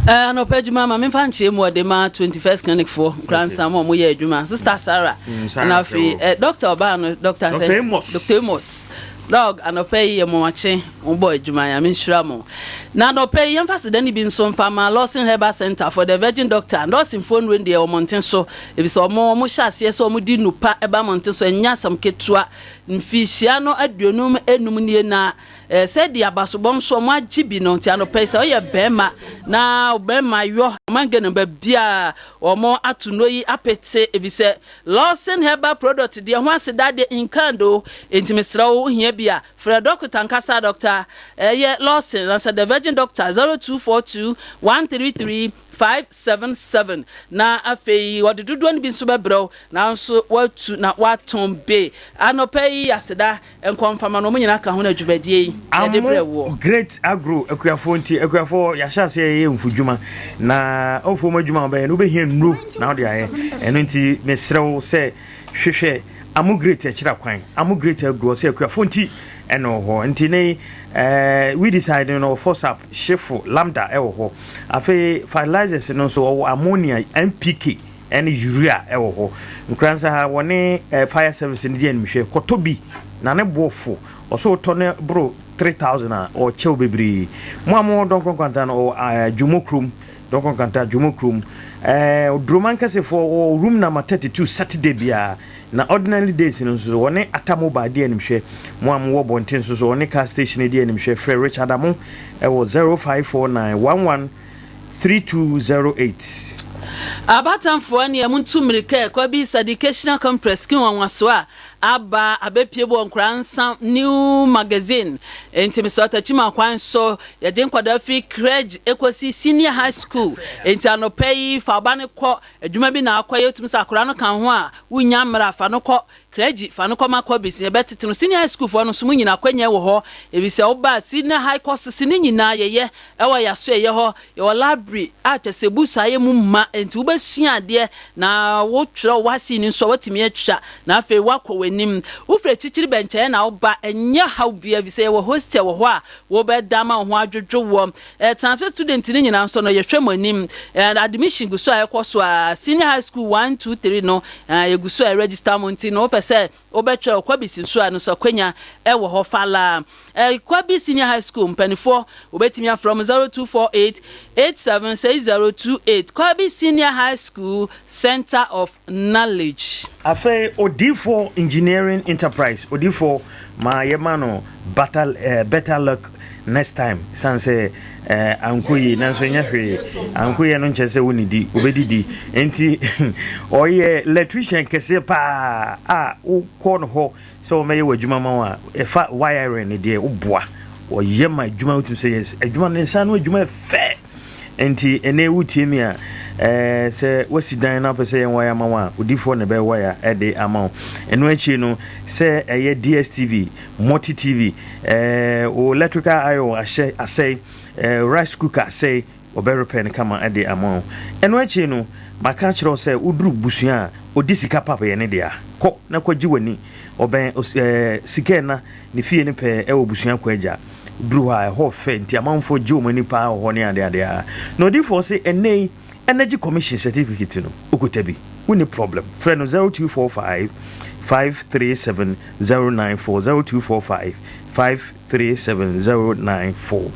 Anɔpa adwuma ma memfa nkyerɛ mu ɔde ma 21st clinic foɔ Nkoransa ma ɔmo yɛ adwuma Sister Sarah Sarah ɛna afei Fɛwɔ. Doctor ɔbaa no Doctor sɛ Dr. Amos. Dr. Amos. Dɔg, anɔpa yi yɛ mo akye, mo bɔ adwuma, Nyame nhyira mo. Na anɔpa yi yɛmfa aseda no bi nso mfa ma Lawson Herbal Center for the Virgin Doctor. Lawsonfoɔ nnuro deɛ wɔ mmɔnten so, efisɛ wɔn wɔn hyɛ aseɛ sɛ wɔn de nnupa ba mmɔnten so, ɛnyɛ asɛm ketewa. Mfihyia no 55 nie na eh, sɛdeɛ abasobɔ nso wɔn agye bi no, nti anɔpa yi sɛ woyɛ bɛrima na bɛrima yɔ ɔman Ghana baabiara wɔn ato nnuro yi apete, efisɛ Lawson herbal product deɛ ho aseda deɛ in kind o, enti mesrɛ wo wohia bi a frɛ dɔkota ankasa Dɔkta ɛyɛ Lawson ansa the virgin doctor 0242 133 577 na afei ɔde dodoɔ no bi nso bɛbrɛ wo nanso woatu na woatɔn be anɔpa yi aseda Nkɔ mfama no, wɔn nyinaa ka ho na dwumadie yi yɛde brɛ Amo woɔ. Great Agro akuafoɔ nti, akuafoɔ yɛahyɛ aseɛ yɛyɛ mfudwuma na mfuom adwuma a wobɛyɛ no wobɛhia nnuro na wode ayɛ. Ɛno nti mesrɛ wo sɛ hwehwɛ Amo Great akyira kwan. Amo Great Agro ɔsɛ akuafoɔ nti ɛna wɔ hɔ. Nti ne eh, weedicide no wɔ Fosap, Shefo, Lambda ɛwɔ hɔ. Afei fertilizers no nso ɔwɔ ammonia, NPK. Ɛne urea wɔ hɔ. Nkoransa ha wɔne fire service no di animhwɛ. Kɔtɔ bi na ne boɔ fo. Ɔsɛ wotɔ ne boro 3000 a ɔkyɛ wo bebree. Mo a mowɔ Dɔnkɔ Nkwanta no ɔwɔ Dwomo kurom. Dɔnkɔ Nkwanta Dwomo kurom. Oduroma Nkɛsefoɔ wɔ room number 32 Saturday biara. Na ordinary days no nso wɔne Atta Mobile di animhwɛ. Mo a mowɔ Bɔnten nso so wɔne car station di animhwɛ. Frɛ Richard Amo wɔ 0549 11 3208. Abatamfoɔ neɛ montu mmirika ɛkɔ bi Educational Complex skin nwanwasoɔ a aba abɛpue wɔ Nkoraa Nsa New Magazine enti mesrɛ Techiman kwan so yɛgye nkwadaa firi crèche ɛkɔsi senior high school enti anɔpa yi fa wo ba no kɔ adwuma bi na akɔyɛ wotumi sɛ akwadaa no ka ho a wonnya mmerɛ a fa no kɔ Clergy fa no kɔma Kɔbis na yɛbɛtete no. Senior high school foɔ no nso mo nyina akwanya wɔ hɔ efisɛ woba a senior high courses no nyinaa yɛyɛ ɛwɔ yasoɛyɛ hɔ. Yɛwɔ library a kyɛsɛ books ayɛ mu ma enti wobɛsua adeɛ na wotwerɛ wo w'aseni nso a woatumi atwa na afei woakɔ w'anim. Wofiri akyirikyiri bɛnkyɛeɛ na woba ɛnyɛ haw biara efisɛ yɛwɔ hostel wɔ hɔ a wobɛda ama wo ho adwodwo woɔ. Tsenafe student no nyina so no yɛhwɛ mo enyim. Admission gu so a ɛkɔ so a, senior high school one, two, three no yɛgu so a register mo ntsi no wopɛ sɛ wobɛtwerɛ Kwabi so a no so akwanya wɔ hɔ falaa. Kwabi senior high school mpaninfoɔ wobɛtumi afrɛ mo 0248 876028 Kwabi senior high school centre of knowledge. Afei Odiyifoɔ Engineering Enterprise Odiyifoɔ ma yɛma no Better eh, better luck next time Esiane sɛ eh, ankɔ yie nanso ɛnyɛ hwee Ankɔ yie no nkyerɛ sɛ wonnidi, wobɛdidi Enti ɔyɛ electrician kɛseɛ paa a wokɔ no hɔ sɛ ɔmmɛyɛ w'adwuma ma wo a ɛfa wiring no deɛ woboa Ɔyɛ ma adwuma wotumi sɛ yes adwuma no ne nsa ano adwuma ɛfɛ Enti ɛnnɛ wotie me a, ɛɛ, sɛ woasi dan na wopɛ sɛ yɛn wire ama wo a, odiyifoɔ na ɛbɛyɛ wire de ama wo. Ɛno akyi no, sɛ ɛyɛ DSTV, Multi TV, ɛɛ, wo electrical iron ahyɛ, asɛe, ɛɛ, rice cooker asɛe, wɔbɛ repair no kama de ama wo. Ɛno akyi no, maka akyerɛ wo sɛ woduru busua a, ɔdi sika pap yɛ ne dea. Kɔ na kɔgye w'ani. Ɔbɛn, ɛɛ, sika ɛna. Ne fie no pɛɛ wɔ Busua Kwagya. Duru hɔ a, ɛhɔ fɛ nti amanfoɔ gye wɔn ani paa wɔ hɔ ne adeade ara. Na odiyifoɔ se ɛnnɛ yi Energy Commission certificate no, wokuta bi, wonni problem. Frɛ no 0245 537 094, 0245 537 094.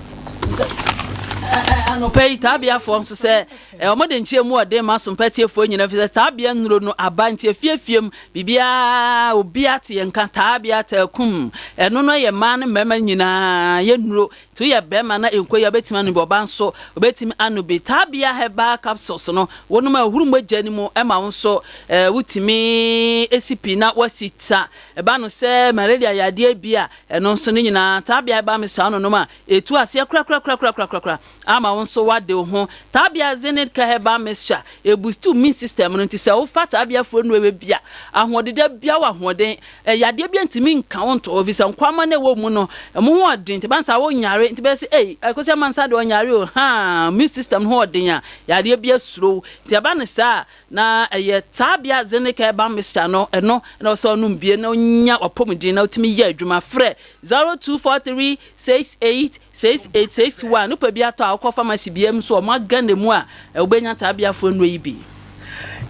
Anɔpa yi, Taabeafoɔ nso sɛ wɔde nkyia mu ɔden ma asompa atiefoɔ nyinaa ɛfiri sɛ Taabea nnuro no aba nti afie afie mu biribiara obiara te yɛn nka Taabea taakum ɛno no yɛ mmaa ne mmarima nyinaa yɛ nnuro nti woyɛ barima na ɛnkɔ yie a wobɛtumi anom bi ɔbaa nso wobɛtumi anom bi Taabea herbal capsules no wonom a ɛhuru mogya no mu ɛma wo nso wotumi si pi na woasi ta ɛba no sɛ malaria yadeɛ bi a ɛno nso ne nyinaa Taabea herbal mixture wononom a Etu aseɛ korakorakorakorakora ama wo nso woade wo ho. Taabea Zenith Care Herbal Mixture, ɛbusti wo immune system no nti sɛ wofa taabea furo nnuro wei bi a, ahoɔden da biara wɔ ahoɔden. Yadeɛ biara ntumi nka wo nto hɔ ɛfiri sɛ nkwamma no a ɛwɔ wo mu no, ɛmo ho ɔden nti ɛba no saa wonyare nti bɛyɛ sɛ ei Akosua Mansa deɛ ɔnyare o, haa, immune system no ho ɔden a, yadeɛ biara suro wo. Nti ɛba no saa a, na ɛyɛ taabea Zenith Care Herbal Mixture no, ɛno na ɛwɔ sɛ wonom bie na wonya w'apɔmuden na wotumi yɛ adwuma. Frɛ 0243 68 68 61 Wopɛ bi atɔ a, wokɔ pharmacy biara mu nso a, wɔn aganda mu a, wobɛnya saa abeafoɔ nnuro yi bi.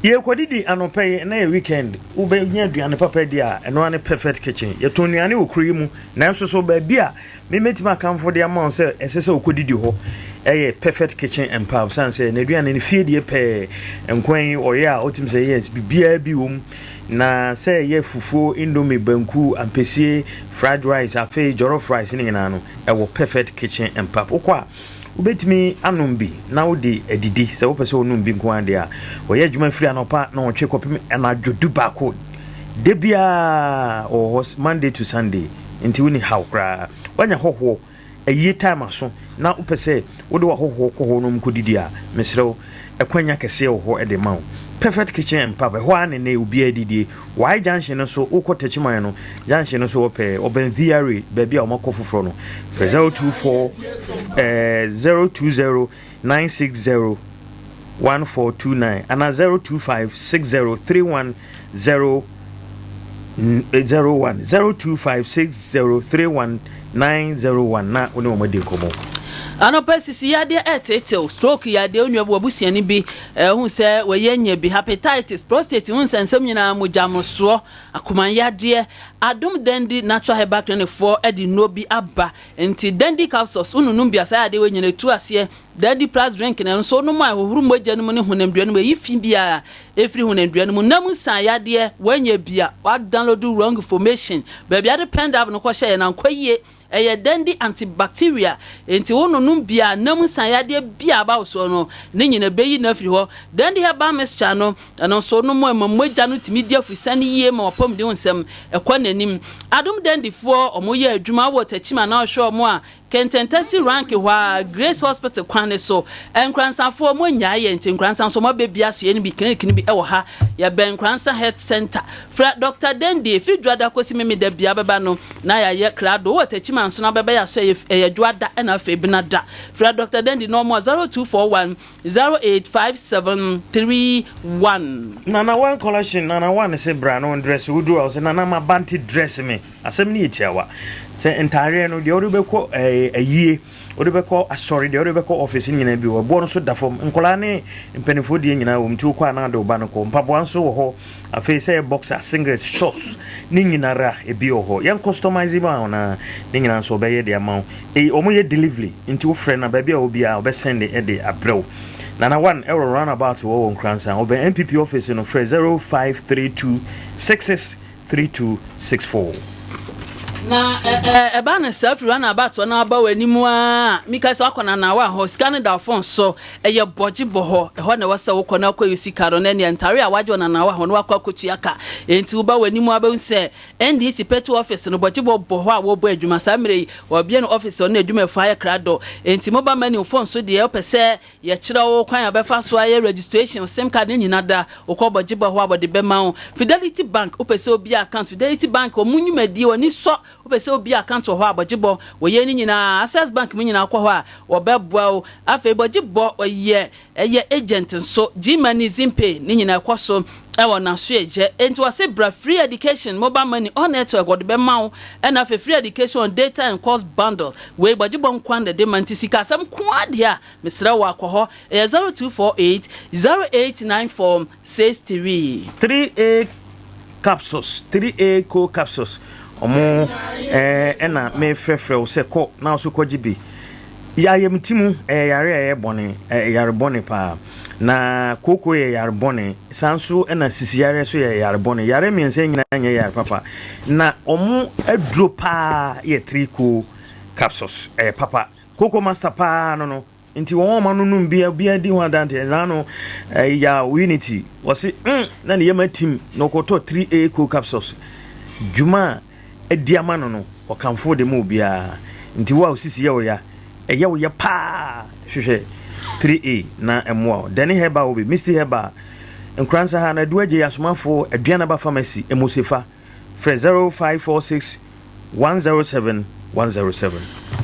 Yɛrekɔdidi anɔpa yi, ɛnnɛ yɛ weekend, wobɛnya aduane papa adi a, ɛno ara ne Perfect Kitchen. Yɛtɔn nnuane wɔ kuro yi mu, nanso so baabi a me mɛtumi akamfo de ama wo sɛ ɛsɛ sɛ wokɔdidi hɔ yɛ Perfect Kitchen and Pub, sane sɛ n'aduane no fie deɛ pɛɛ, nkwan yi ɔyɛ a wotumi sɛ yes, biribiara bi wɔ mu, na sɛ ɛyɛ fufuo, indomie, banku, ampesie, fried rice, afei jollof rice ne nyinaa no, ɛwɔ Perfect Kitchen and Pub. Wokɔ a, Wobɛtumi anom bi na wode adidi, sɛ wopɛ sɛ wonom bi nko ara deɛ a. Wɔyɛ adwuma firi anɔpa nnɔnwɔtwe kɔpem anadwo dubaako. Da biara wɔwɔ hɔ Monday to Sunday, nti wonni haw koraa. Woanya hɔhoɔ, ayie time aso na wopɛ sɛ wode w'ahɔhoɔ kɔ hɔ na wɔkɔdidi a, mesrɛ wo, akwanya kɛseɛ wɔ hɔ de ma wo. Perfect Kitchen and Pub, ɛhɔ ara na nnɛ obiara didie. Y junction no so wokɔ Techiman no junction no so hɔ pɛɛ ɔbɛn VRA baabi a wɔakɔ foforɔ no frɛ 024 eh, 020 960 1429 anaa 025 60 31 0 01 025 60 31 901 na wo ne wɔn adi nkɔmmɔ. Anɔpa sisi yadeɛ ɛreteetew, stroke yadeɛ, onua bi wabusuani bi ɛhu sɛ wɔyɛ anya bi, hepatitis, prostate ho nsɛnsɛm nyinaa, mogya mmorosoɔ, akoma yadeɛ. Adom Dandi Natural Herbal Clinic foɔ ɛde nnuro bi aba, nti Dandi capsules wononom bi a saa yadeɛ wei nyinaa ɛtu aseɛ. Dandi plus drink no nso wonom a ɛhohoro mogya no mu ne honamdua no mu, ɛyi fi biara ɛfiri honamdua no mu. Nna mu nsa yadeɛ, woanya bi a, wa download wrong information, baabi ade pen drive no kɔhyɛeɛ no ankɔ yie. Ɛyɛ dɛn de antibacteria, enti wo nonom bi a nam nsa yadeɛ bi a aba wo soɔ no, ne nyina ɛbɛyi no afiri hɔ. Dɛn de herbal mixture no, ɛno nso wonom a ɛma mogya no tumi di afusane yie ma w'apɔmuden ho nsɛm ɛkɔ n'anim. Adom Dɛndifoɔ, wɔn yɛ adwuma wɔ Techiman na wohwɛ wɔn a, Kɛntɛntasi rank hɔ ara, Grace Hospital kwan no so. Nkoransafoɔ, mo nnyae yɛn nti Nkoransa nso mo abɛbia asoɛeɛ no bi, clinic no bi wɔ ha. Yɛbɛn Nkoransa Health Centre. Frɛ Doctor Dendie, fi Dwoada kɔsi Memeda biara bɛba no na yɛayɛ krado. Wowɔ Techiman nso na wobɛba yɛn asoɛeɛ, ɛyɛ Dwoada ɛna afei Benada. Frɛ Doctor Dendie na ɔmo wɔ 0241 085731. Nana one collection Nana one se bra na ɔndrɛse wo duru a ɔse Nana maba nti dress me asɛm no yɛ tiawa sɛ ntaareɛ no deɛ wode bɛkɔ ayie wode bɛkɔ asɔre deɛ wode bɛkɔ office no nyinaa bi wɔ ɛboɔ no so da fam nkwadaa ne mpanimfoɔ deɛ nyinaa wɔ mu nti wokɔ a na ade wo ba no kɔ mpaboa nso wɔ hɔ afei sɛ yɛ boxer singlet shorts ne nyinara ebi wɔ hɔ yɛn customize ma wo na ne nyinaa nso ɔbɛyɛ de ama wo Eyi wɔn yɛ delivery nti wo frɛ no a baabi a ɔwɔ biara ɔbɛ send de abrɛ wo. Nana one ɛwɔ round about hɔ wɔ Nkoransa ɔbɛn NPP office no frɛ 0532 66 3264. Na ɛba no saa firi round about hɔ na aba w'anim a mika sɛ wakɔ Nanawa hɔ sika no da phone so ɛyɛ bɔgye bɔ hɔ ɛhɔ na ɛwɔ sɛ wokɔ na akɔ yi sika no na ɛneɛ ntare a wagye wɔ Nanawa hɔ no wakɔ akɔtua ka enti woba w'anim a bɛhu sɛ NDC Petro office no bɔgyebɔ bɔ hɔ a wɔbɔ adwuma saa mmerɛ yi wɔabue no office a ɔne n'adwumayɛfoɔ ayɛ krado enti mobile money wo phone so deɛ wopɛ sɛ yɛkyerɛ wo kwan a wobɛfa so ayɛ registration wo sim card ne nyina da wokɔ bɔgyebɔ hɔ a wɔde bɛma wo Fidelity Bank wopɛ sɛ wobue account Fidelity Bank wɔn nnwumadie wɔn ani sɔ wopɛ sɛ wobue account wɔ hɔ a bɔgyebɔ wɔyɛ ne nyinaa Access Bank mu nyinaa wokɔ hɔ a wɔbɛboa wo afei bɔgyebɔ wɔyɛ Ɛyɛ agent nso, Gmoney, Zimpay ne nyinaa ɛkɔ so ɛwɔ n'asoɛyɛ. Enti wɔse bra free education mobile money all network wɔde bɛma wo ɛna afei free education on data and calls bundle. Wei bɔgyebɔ nkoa na ɛde ma nti sikasɛm nkoa deɛ a mesrɛ wo akɔ hɔ. Ɛyɛ 0248 0894 63. 3A capsules, 3A co capsules, ɔmo ɛna mefrɛfrɛ wo sɛ kɔ na wo so kɔgye bi. Ayamti mu yɛ yare a ɛyɛ bɔne, ɛyɛ yare bɔne paa. Na kooko yɛ yare bɔne, saa nso na sisi yareɛ nso yɛ yare bɔne. Yare mmiɛnsa yi nyinaa nyɛ yare papa. Na wɔn aduro paa yɛ Trico capsules, ɛyɛ papa. Kooko master paa no no, nti wɔn a wɔn ano nom bia obiara di ho adanteɛ. Naa no ɛya Unity, wɔse mm na ne yam atim na ɔkɔtɔ 3A co capsules. Dwuma a adi ama no no, ɔkamfoo de ma obiara. Nti wo a wo sisi yɛ wo ya, ɛyɛ wo ya paa, hwehwɛ 3A na ɛmmoa wo. Dani Herbal wɔ bi, Misty Herbal, Nkoransa ha no, Adu Agyei Asomafoɔ, Aduanaba Pharmacy, Emosefa. Frɛ 0546 107 107.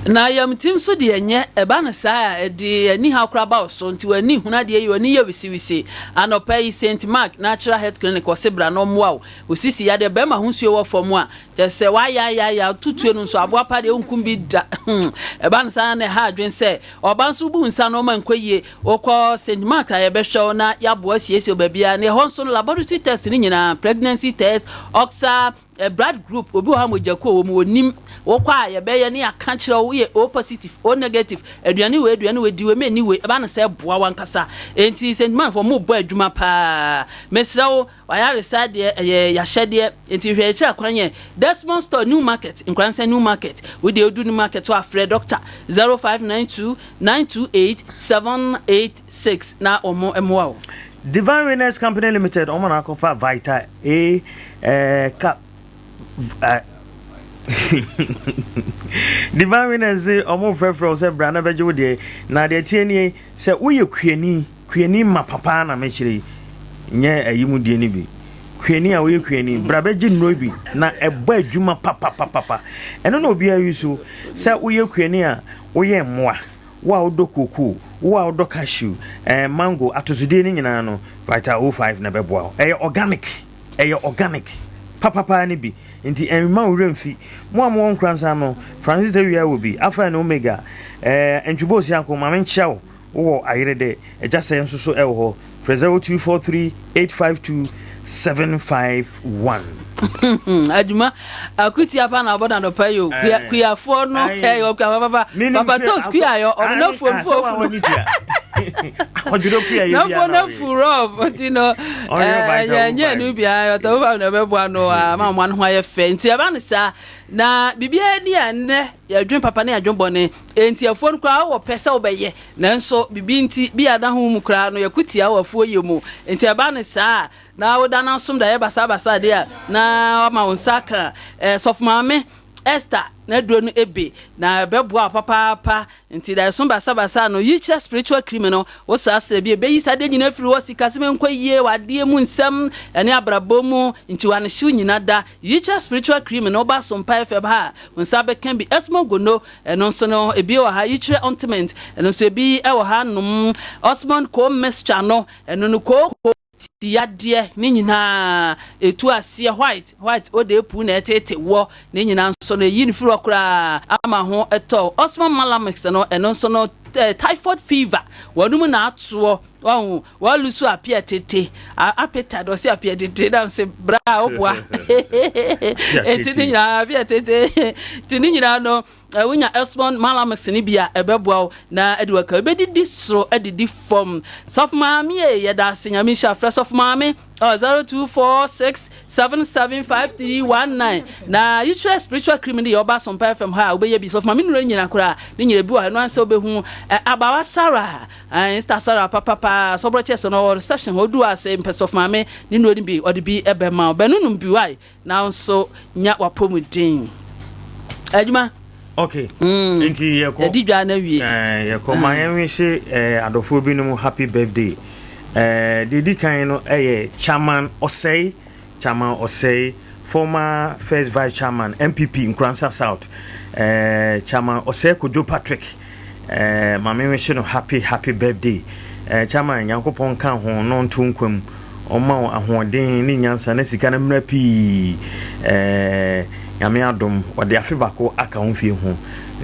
Na ayamtim nso deɛ ɛnyɛ, ɛba no saa a, ɛde anihaw koraa ba wo so, nti w'ani nhunu adeɛ yie, w'ani yɛ wisiwisi. Anɔpa yi, Saint Mark Natural Health Clinic ɔse bra na ɔmmoa wo. Wo sisi yadeɛ, bɛrima ho nsuo wɔ fam a, kyerɛ sɛ w'ayaayaaya, wotutue no nso, aboa pa deɛ wonkum bi da. Ɛba no saa na ɛha adwene sɛ, ɔba nso wobu wo nsa no ɔma nkɔ yie. Wokɔ Saint Mark a yɛbɛhwɛ wo na yɛaboa asiesie wo baabiara. Na ɛhɔ nso no, laboratory test no nyinaa, pregnancy test, oxa, Blood group, obi wɔ hɔ a mogya kuo wɔ mu, ɔnnim. Wokɔ a yɛbɛyɛ ne yɛaka kyerɛ wo, woyɛ O positive, O negative, aduane wei, aduane wei, di wei, menni wei, ɛba no sɛ ɛboa w'ankasa. Enti St. Mark foɔ, mobɔ adwuma paa. Mesrɛ wo, w'ayaresa deɛ, ɛyɛ y'ahyɛdeɛ, enti hwɛ akyiri akwan yɛ Desmond Store, New Market, Nkoransa New Market. Wo deɛ wodu New Market hɔ a, frɛ Dɔkta 0592 928 786 na wɔn mmoa wo. Divine Winners Company Limited, wɔn na akɔfa Vita A eh, ka eh, Divine Winners se wɔn frɛfrɛ wo sɛ bra na bɛgye wo deɛ. Na deɛ ɛteɛ nie, sɛ woyɛ kuani, kuani ma papa na mekyerɛ yi, nyɛ ayi mu deɛ no bi. Kuani a woyɛ kuani, bra bɛgye nnuro bi na ɛbɔ adwuma papapapapa. Ɛno na obiara yi so. Sɛ woyɛ kuani a, woyɛ mmoa. Wo a wodɔ kookoo, wo a wodɔ cashew, eh, mango, atosodeɛ no nyinaa no, Vital O5 na ɛbɛboa wo. Ɛyɛ organic, ɛyɛ organic papapaa no bi, nti ɛmma wo werɛ mfi. Mo a mowɔ Nkoransa no, Francis Awia wɔ bi, Alpha and Omega, eh, Antwi Bosiako, ma menkyea wo, wowɔ Ayerede, Agya Sɛɛ nso so ɛwɔ hɔ. Frɛ 0243 852 751. Adwuma akutia pa na ɔbɔ na dɔpa yi o. Kuafoɔ no ɛyɛ ɔkua papa papa tos kua yɛ ɔno na fuo fuo funu. Na fuo na fu rɔb nti no ɛnyɛ nyɛ no bia ɔtɔ wo ba na ɛbɛboa no ama ɔmo ano ho ayɛ fɛ nti ɛba no saa na biribiara ni a nnɛ yɛdwen papa ne yɛdwen bɔne nti afuo no koraa wɔ pɛ sɛ wobɛyɛ Nanso biribi nti, bi a na honhom mu koraa no, yɛko tia wɔ afuo yɛ mu. Enti ɛba no saa a, na woda no asom daeɛ basabasa deɛ a, na wama wo nsa aka eh, Sɔfo Maame Esther n'aduro no ebe, na ɛbɛboa wo papaapa. Nti daeɛso basabasa no, yi kyerɛ spiritual cream no, wo srasra bi, ɛbɛyi saa adeɛ nyinaa afiri hɔ, sikasɛm nkɔ yie, w'adeɛ mu nsɛm, ɛne abrabɔ mu nkyiwanehyew nyina da. Yi kyerɛ spiritual cream no, woba Asompa FM ha a, wo nsa bɛka bi. Esmo Gono, Ɛno nso no, ebi wɔ ha, yikyerɛ ointment, ɛno nso ebi wɔ ha nom. Osmond coal mixture no, ɛno no kooko ti yadeɛ ne nyinaa etu aseɛ white white o de epu na ɛtete wɔ ne nyinaa nso no eyi no firi hɔ koraa ama ho ɛtɔ. Osmond malamix no, ɛno nso no typhoid fever wɔn mu na atoɔ. Wahu, walusu apeɛ tete, appetite, ɔse apeɛ tete, na ɔse bra woboa. Enti ne nyinaa apeɛ tete, nti ne nyinaa no, wonya Esmond Malamus no bi a ɛbɛboa wo na ɛde waka ɛbɛdidi soro adidi fam. Sɔfo maame e, yɛda ase Nyame nhyira frɛ sɔfo maame ɔ 0246 775319 na yikyerɛ spiritual cream no yɛ ɔba Asompa FM ha a wobɛyɛ bi sɔfo maame nnuro nyina koraa ne nyina bi wɔ ha ɛno ansɛ wobɛhu abawa Sarah Ae star sɔre papa paa sɔbrɔ kyɛ sɛ no ɔwɔ reception hɔ odu ase mpɛ sɔfo maame ne nnuro no bi ɔde bi ɛbɛma wo bɛno nom bi wae na wo nso nya wapɔmuden adwuma. Okay. Mm. Nti yɛkɔ. Yɛdi dwa na wie. Eh, yɛkɔ ma yɛn wihye eh, adɔfoɔ binom happy birthday. Eh, deɛ di kan no ɛyɛ eh, Chairman Ɔsɛe Chairman Osei, former first vice chairman NPP Nkoransa South, eh, Chairman Osei Kojo Patrick, eh, ma me wish no happy happy birthday. Eh, Chairman, Nyankopɔn nka ho na ɔnto nkwa mu, ɔmma wo ahoɔden ne nyansa na sika no mmra pii. Eh, Nyame adom, ɔde afe baako aka wo mfie ho.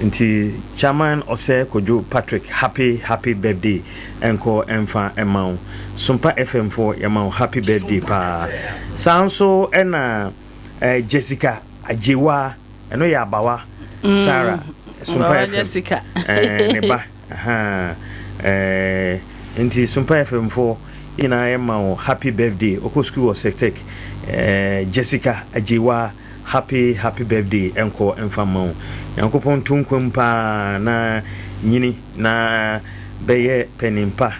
Nti Chairman Osei Kojo Patrick, happy happy birthday. Nkɔ mfa mma wo. Sompa FM foɔ yɛma wo happy birthday paa. Saa nso ɛna eh, Jessica Agyewaa, ɛno yɛ abawa Sarah, Sompa FM eh, ne ba. Ahaa, eh, nti Sompa FM foɔ nyinaa yɛma wo happy birthday. Ɔkɔ sukuu wɔ Sectec. Eh, Jessica Agyewaa. Happy happy birthday nkɔ mfa mma wo. Nyankopɔn nto nkwa mu paa na nyini na bɛyɛ panin pa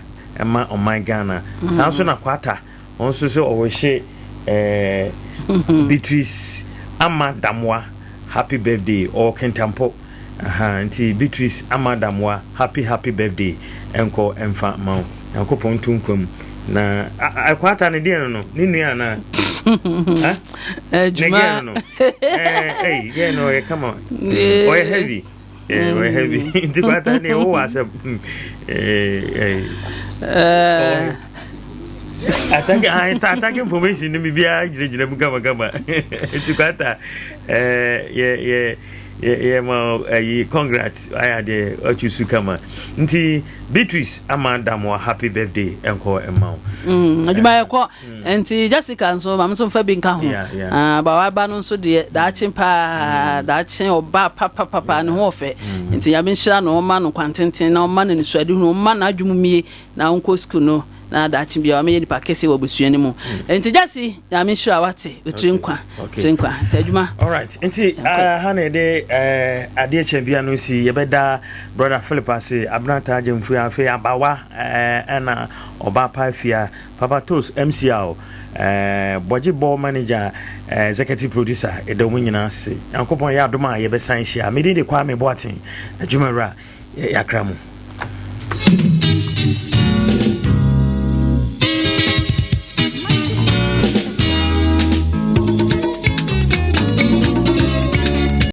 ma ɔman Ghana. Saa nso na Kwata ɔno nso sɛ ɔwehye eh, Beatrice Ama Damoa happy birthday ɔwɔ Kintampo. Ahaa nti Beatrice Ama Damoa happy happy birthday nkɔ mfa ma wo. Nyankopɔn nto nkwa mu na Kwata ne deɛ no no ne nua anaa? Adwuma. Ne girl no. Eh, hey, girl no ɔyɛ kama. Ɔyɛ heavy. Wɔ heavy nti kwata ne wowɔ asɛm. Attack attack information no biribiara gyinagyina mu kamakama nti kwata yɛ yɛ yɛ ma ayi congrats ayɛ adeɛ ɔtwi su kama nti Beatrice ama Damoa happy birthday ɛnkɔ ɛma wo. Adwuma yɛ kɔ nti Jessica nso maame nso nfa bi nka ho ah, ba waba no nso deɛ daakye paa mm. daakye ɔba papapapa ne ho ɔfɛ mm. nti nyame nhyira no ɔma no kwantenten na ɔma no nisuadehunu ɔma n'adwuma mie na ɔnkɔ sukuu no na daakye biara ɔmɛyɛ nipa kɛse wɔ abusua no mu mm. nti Jesse nyame nhyira wate otiri nkwa tiri nkwa nti adwuma. Alright nti uh, ha na yɛde uh, adeɛ kyɛn bia no si yɛbɛda brother Philip ase Abenata Agyemfua afei abawa uh, ɛna ɔba pa afia Papa Toast MC ao eh, Bɔgye Bɔ Manager eh, Executive Producer yɛda wɔn nyinaa ase. Nyankopɔn yɛ adom a yɛbɛsan hyia. Me din de Kwame Boateng, adwumawura, yɛakra mo.